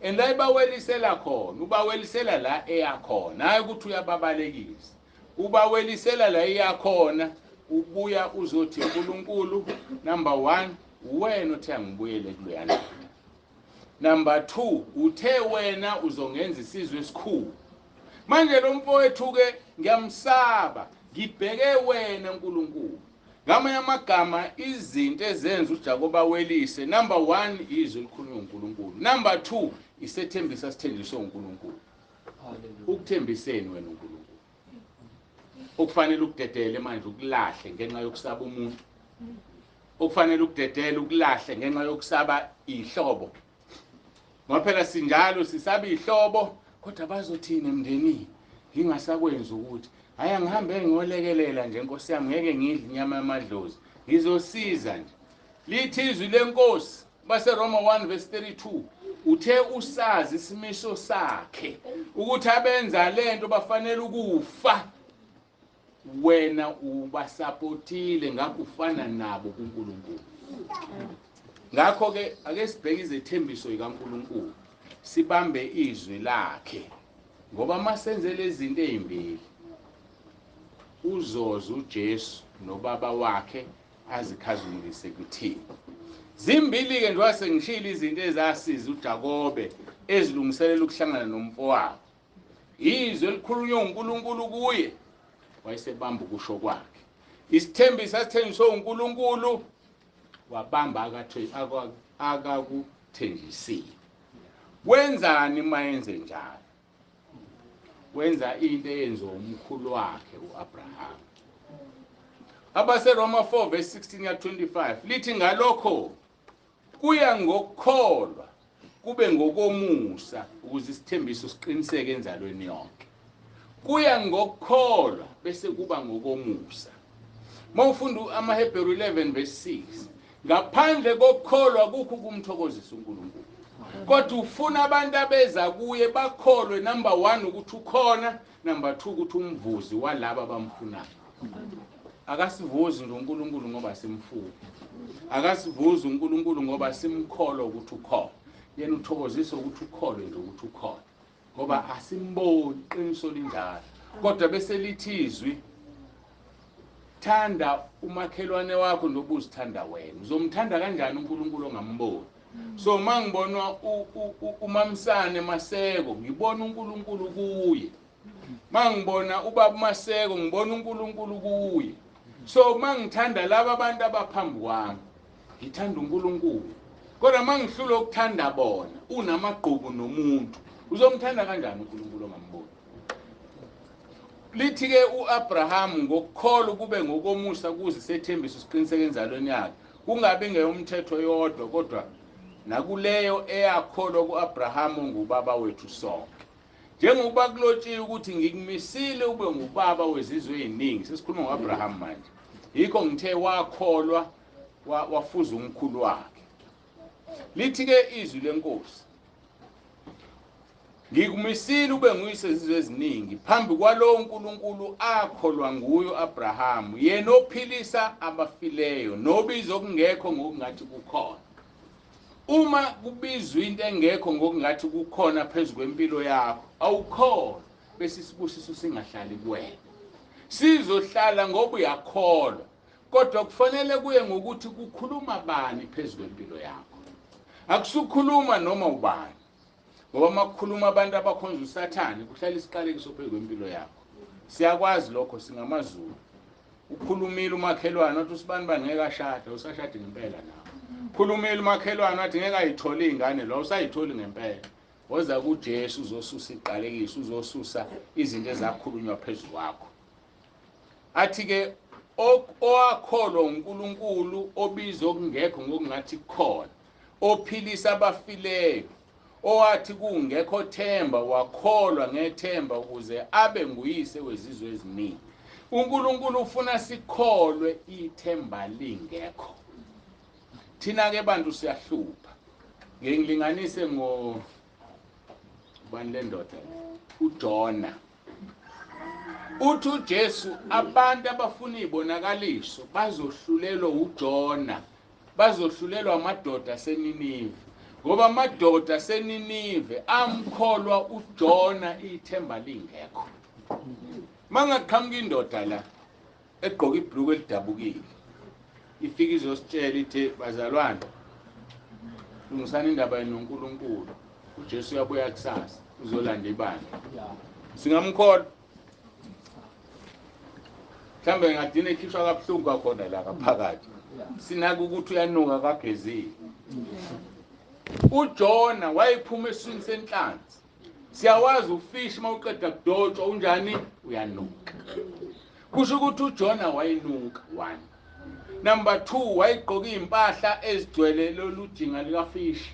[SPEAKER 3] And la ibawelisela khona, ubawelisela la eyakhona, hayi ukuthi uyababalekisa, ubawelisela la iyakhona. Ubuya uzothi uNkulunkulu, number 1 wena uthe angibuyele kuloya ndoda, number 2 uthe wena uzongenza isizwe esikhulu. Manje lo mfowethu ke ngiyamsaba, ngibheke wena uNkulunkulu. Ngamanye amagama izinto ezenza uJakobe awelise, number 1 izwi elikhulunywa uNkulunkulu, number 2 isethembiso sithenjiswe uNkulunkulu. Ukuthembiseni wena uNkulunkulu okufanele ukudedele manje ukulahle ngenxa yokusaba umuntu, okufanele ukudedele ukulahle ngenxa yokusaba ihlobo. Ngoba phela sinjalo, sisaba ihlobo, kodwa bazothini emndenini ngingasakwenza ukuthi hayi angihambe ngiyolekelela nje Nkosi yami, ngeke ngidle inyama yamadlozi, ngizosiza nje. Lithi izwi lenkosi baseRoma 1 verse 32, uthe usazi isimiso sakhe ukuthi abenza lento bafanele ukufa, wena ubasapotile, ngakho ufana nabo kuNkulunkulu. Ngakho ke ake sibheke izethembiso zikaNkulunkulu, sibambe izwi lakhe, ngoba masenze lezi zinto ezimbili uzoza uJesu nobaba wakhe azikhazimulise kuthina. Zimbili ke njengoba sengishilo izinto ezasiza uJakobe ezilungiselela ukuhlangana nomfowabo. Izwi elikhulunywa uNkulunkulu kuye, wayesebamba ukusho kwakhe. Isithembiso asithenjiswe uNkulunkulu wabamba akakuthenjisile. Wenzani mayenze njalo? Wenza into eyenziwa umkhulu wakhe uAbraham. AbaseRoma 4 verse 16 ya 25 lithi ngalokho kuya ngokukholwa kube ngokomusa ukuze isithembiso siqiniseke enzalweni yonke. Kuya ngokukholwa bese kuba ngokomusa. Mawufunda amaHebheru 11 verse 6, ngaphandle kokukholwa kukho ukumthokozisa uNkulunkulu. Kodwa ufuna abantu abeza kuye bakholwe, number 1 ukuthi ukhona, number 2 ukuthi umvuzi walaba abamfunayo. Akasivuzi nje uNkulunkulu ngoba simfuna, akasivuzi uNkulunkulu ngoba simkholwa ukuthi ukhona. Yena uthokozisa ukuthi ukholwe nje ukuthi ukhona, ngoba asimboni, iqiniso linjalo. Kodwa bese lithi izwi, thanda umakhelwane wakho njengoba uzithanda wena. Uzomthanda kanjani uNkulunkulu ongamboni? So mangibonwa uMamsane Maseko, ngibona uNkulunkulu kuye. Mangibona ubaba Maseko, ngibona uNkulunkulu kuye. So mangithanda laba abantu abaphambi kwami, ngithanda uNkulunkulu. Kodwa mangihlula ukuthanda bona, unamagqubu nomuntu, uzomthanda kanjani uNkulunkulu ongamboni? Lithi ke uAbraham ngokukholwa kube ngokomusa kuze sethembiso siqiniseke enzalweni yakhe, kungabi ngeyomthetho yodwa kodwa nakuleyo eyakholwa kuAbraham ongubaba wethu sonke. Njengokuba kulotshiwe ukuthi ngikumisile ube ngubaba wezizwe eziningi. Sesikhuluma ngoAbraham manje. Yikho ngithe wakholwa wafuza umkhulu wakhe. Lithi ke izwi lenkosi, Ngikumisile ube nguyise wezizwe eziningi phambi kwalowo uNkulunkulu akholwa nguye Abrahamu, yena ophilisa abafileyo nobizo okungekho ngokungathi kukhona. Uma kubizwa into engekho ngokungathi kukhona phezu kwempilo yakho, awukholwa, bese isibusiso singahlali kuwena. Sizohlala ngoba uyakholwa, kodwa kufanele kuye ngokuthi kukhuluma bani phezu kwempilo yakho. Akusukhuluma noma ubani, ngoba uma kukhuluma abantu abakhonza uSathane kuhlala isiqalekiso phezu kwempilo yakho. Siyakwazi lokho, singamaZulu. Ukhulumile umakhelwane wathi usibani bani ngeke ashade, usashade ngempela nawe. Khulumile umakhelwane wathi ngeke ayithole ingane lo, usayitholi ngempela. Woza kuJesu uzosusa iqalekiso, uzosusa izinto ezakhulunywa phezu kwakho. Athi ke owakholwa uNkulunkulu obiza okungekho ngokungathi kukhona, ophilisa abafileyo, owathi kungekho themba wakholwa ngethemba ukuze abe nguyise wezizwe eziningi. uNkulunkulu ufuna sikholwe ithemba lingekho. Thina ke bantu siyahlupha. Ngeke ngilinganise ngo ubani le ndoda uJona. Uthi uJesu abantu abafuna izibonakaliso bazohlulelwa uJona, bazohlulelwa amadoda aseNinive, ngoba amadoda aseNinive amkholwa uJona ithemba lingekho. Mangaqhamuka indoda la egqoka ibhluku elidabukile, ifika izositshela ithi bazalwane, lungisani indaba yenu noNkulunkulu, uJesu uyabuya kusasa uzolanda ibandla. Singamkholwa? Mhlambe ngadina ekhishwa kabuhlungu kakhona la ngaphakathi. Sinaka ukuthi uyanuka kagezile. uJona wayephuma esiswini senhlanzi. Siyawazi ufish mawuqeda kudotshwa unjani, uyanuka. Kusho ukuthi uJona wayenuka 1. Number 2, wayegqoka impahla ezigcwele lolu jinga lika fish.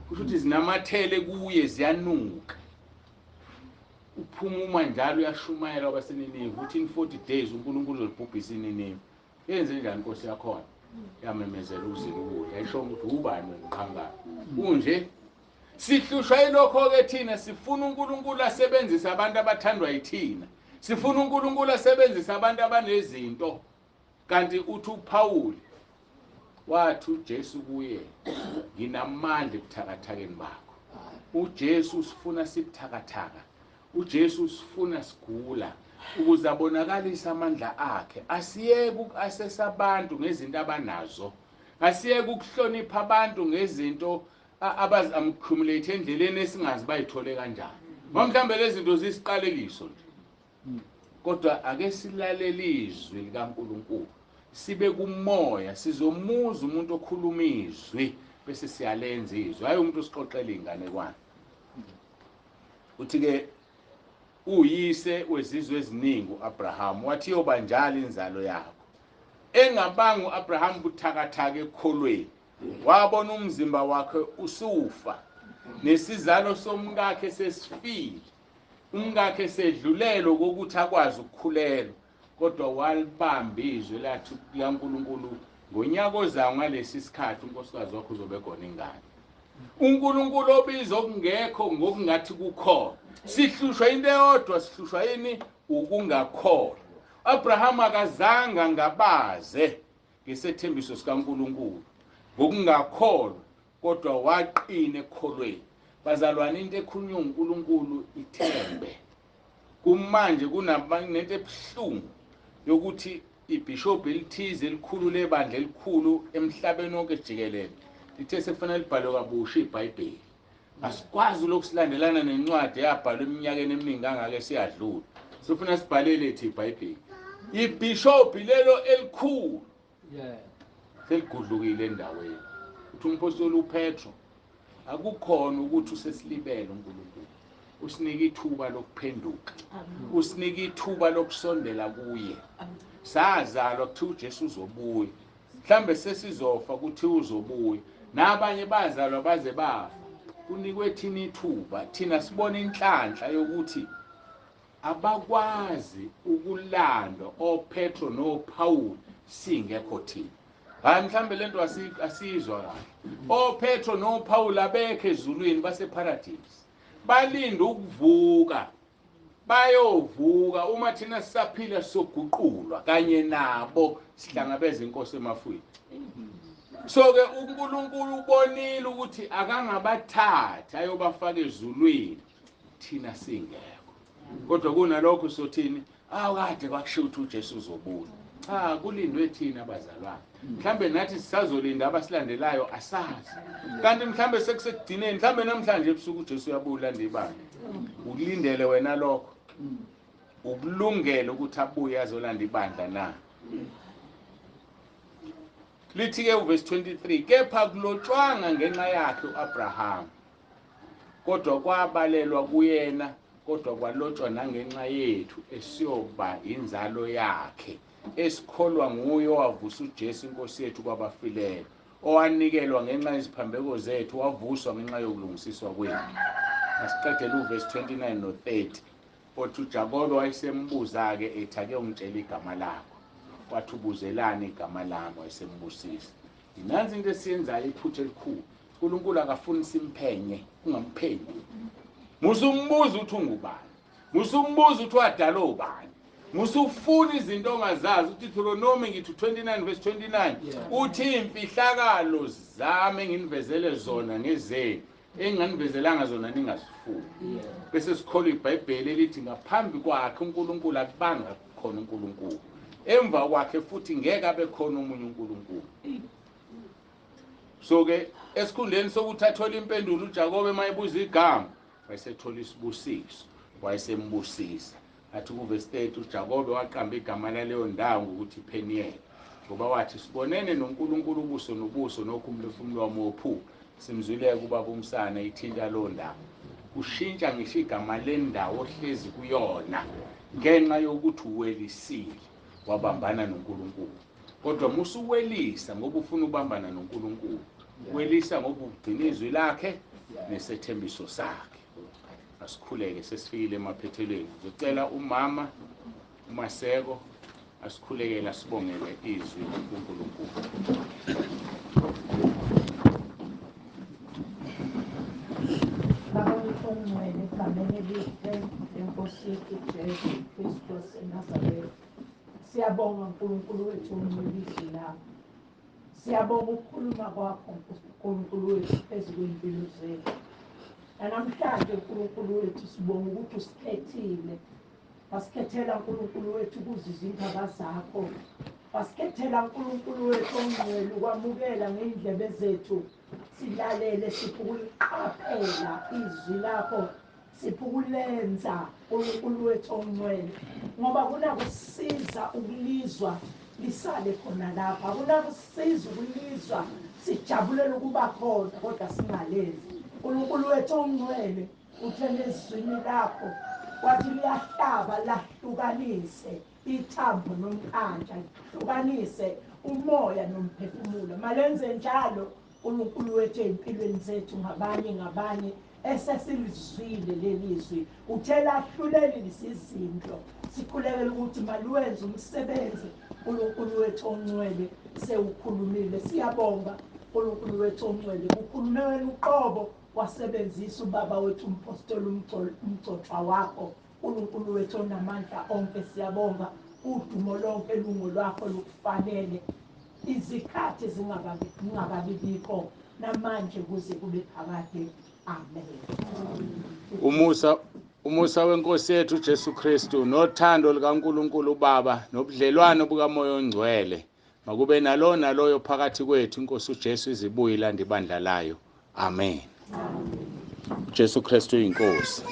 [SPEAKER 3] Kusho ukuthi zinamathele kuye ziyanuka. Uphuma uma njalo uyashumayela kwabaseNinive uthi in 40 days uNkulunkulu uzolibhubhisa iNinive. Yenze njani inkosi yakhona? Yamemezela ukuzila ukudla, ayisho ukuthi ubani wena uqhamuka. Unje sihlushwa yilokho ke thina, sifuna uNkulunkulu asebenzise abantu abathandwa yithina, sifuna uNkulunkulu asebenzise abantu abanezinto. Kanti uthi uPaul wathi uJesu kuye, nginamandla ebuthakathakeni bakho. uJesu usifuna sibuthakathaka, uJesu usifuna sigula ukuze abonakalise amandla akhe. Asiyeke uku-assess abantu ngezinto abanazo, asiyeke ukuhlonipha abantu ngezinto abazi-accumulate endleleni esingazi bayithole kanjani. Ngoba mhlawumbe lezi zinto ziyisiqalekiso nje. Kodwa ake silalele izwi likaNkulunkulu, sibe kumoya, sizomuza umuntu okhuluma izwi bese siyalenza izwi, hayi umuntu osixoxela inganekwane. Uthi ke uyise wezizwe eziningi uAbraham wathi yoba njalo inzalo yakho. Engabanga uAbraham buthakathaka ekukholweni, wabona umzimba wakhe usufa nesizalo somkakhe sesifile, umkakhe sedlulelo kokuthi akwazi ukukhulelwa, kodwa walibamba izwi lathi likaNkulunkulu, ngonyaka ozayo ngalesi sikhathi unkosikazi wakho uzobe egona ingane. uNkulunkulu obiza okungekho ngokungathi kukhona. Sihlushwa into eyodwa, sihlushwa yini? Ukungakholwa. Abraham akazange angabaze ngesethembiso sikaNkulunkulu ngokungakholwa, kodwa waqina ekukholweni. Bazalwane, into ekhulunywa uNkulunkulu ithembe. Kumanje kunento ebuhlungu yokuthi ibhishobhi elithize elikhulu lebandla elikhulu emhlabeni wonke jikelele lithe sekufanele libhalwe kabusha iBhayibheli. Asikwazi lokhu silandelana nencwadi eyabhalwa eminyakeni eminingi kangaka esiyadlula. Sifuna sibhalele ethi iBhayibheli. Ibhishobhi lelo elikhulu seligudlukile endaweni. Uthi umpostoli uPetro, akukhona ukuthi usesilibele uNkulunkulu, usinike ithuba lokuphenduka, usinike ithuba lokusondela kuye. Sazalwa kuthiwa uJesu uzobuya, mhlambe sesizofa kuthiwa uzobuya, nabanye bazalwa baze bafa. Kunikwe thina ithuba, thina sibona inhlanhla yokuthi abakwazi ukulandwa oPetro noPaul singekho thina. Hayi, mhlambe lento asiyizwa kahle. OPetro noPaul abekho ezulwini, baseparadise. Balinda ukuvuka, bayovuka uma thina sisaphila soguqulwa kanye nabo sihlangabeza inkosi emafwini. So ke uNkulunkulu ubonile ukuthi akangabathatha ayobafaka ezulwini thina singekho. Kodwa kunalokho sothini? Awukade kwakushiwo ukuthi uJesu uzobuya. Cha, kulindwe thina abazalwane. Mhlambe nathi sisazolinda abasilandelayo, asazi. Kanti mhlambe sekusekugcineni, mhlambe namhlanje ebusuku uJesu uyabuya ibandla. Ukulindele wena lokho? Ukulungele ukuthi abuye azolanda ibandla na? Lithi ke uverse 23, kepha kulotshwanga ngenxa yakhe uAbraham, kodwa kwabalelwa kuyena, kodwa kwalotshwa nangenxa yethu esiyoba inzalo yakhe, esikholwa nguye owavusa uJesu inkosi yethu kwabafileyo, owanikelwa ngenxa yeziphambeko zethu, wavuswa ngenxa yokulungisiswa kwethu. Asiqedele uverse 29 no 30, othi uJakobe wayesembuza ke ethi ake ungitshele igama lakho. Wathi ubuzelani igama lami, wayesembusisa. Nansi into esiyenzayo, iphutha elikhulu. uNkulunkulu akafuni simphenye, ungamphenyi. Musumbuza ukuthi ungubani, musumbuza ukuthi wadala ubani, musufuna izinto ongazazi. Uthi Deuteronomy ngithi 29 verse 29, uthi imfihlakalo zami enginivezele zona ngezenu, enganivezelanga zona ningazifuni. Bese sikholwa iBhayibheli elithi ngaphambi kwakhe uNkulunkulu akubanga khona uNkulunkulu, emva kwakhe futhi ngeke abe khona omunye uNkulunkulu. So ke esikhundleni sokuthi athole impendulo uJakobe mayebuza igama, wayesethola isibusiso, wayesembusisa. Athi kuverse 30 uJakobe waqamba igama laleyo ndawo ngokuthi Peniel, ngoba wathi sibonene noNkulunkulu ubuso nobuso, nokho umphefumulo wami wophuka. Simzwile ubaba umsana ithinta lo ndawo. Ushintsha ngisho igama lendawo ohlezi kuyona ngenxa yokuthi uwelisile wabambana noNkulunkulu. Kodwa musuwelisa ngoba ufuna ubambana noNkulunkulu, welisa ngoba ugcina izwi lakhe nesethembiso sakhe. Asikhuleke, sesifikile emaphethelweni. Ngicela umama uMaseko asikhulekele, asibongele izwi kuNkulunkulu.
[SPEAKER 5] Baba wethu ongcwele, egameni elihle lenkosi yethu Jesu Kristu waseNazaretha, siyabonga uNkulunkulu wethu ongcwele izwi lakho. Siyabonga ukukhuluma kwakho uNkulunkulu wethu phezu kwey'mpilo zethu. Namhlanje uNkulunkulu wethu sibonga ukuthi usikhethile, wasikhethela uNkulunkulu wethu ukuzwa izindaba zakho, wasikhethela uNkulunkulu wethu ongcwele ukwamukela ngey'ndlebe zethu, silalele, siphe ukuliqaphela izwi lakho, siphe ukulenza uNkulunkulu wethu ongcwele, ngoba kunakusiza ukulizwa lisale khona lapha, kunakusiza ukulizwa sijabulela ukuba khona kodwa singalenzi. uNkulunkulu wethu ongcwele uthe ezwini lakho wathi liyahlaba lahlukanise ithambo nomnkantsha, lihlukanise umoya nomphefumulo. Malenze njalo uNkulunkulu wethu ey'mpilweni zethu ngabanye ngabanye esesilizwile lelizwi. Uthe lahluleli lisizinto, sikhulekela ukuthi maluwenze umsebenzi uNkulunkulu wethu ongcwele sewukhulumile. Siyabonga uNkulunkulu wethu ongcwele, kukhulume wena uqobo, wasebenzisa ubaba wethu umpostoli umgcotshwa wakho uNkulunkulu wethu onamandla onke. Siyabonga udumo lonke lungo lwakho lukufanele, izikhathi zingakabibikho namanje kuze kube phakade. Amen.
[SPEAKER 3] Umusa wenkosi yethu Jesu Kristu nothando likaNkulunkulu uBaba nobudlelwano bukaMoya oNgcwele makube nalo naloyo phakathi kwethu. Inkosi uJesu izibuye ilanda ibandla layo. Amen. uJesu Kristu uyinkosi.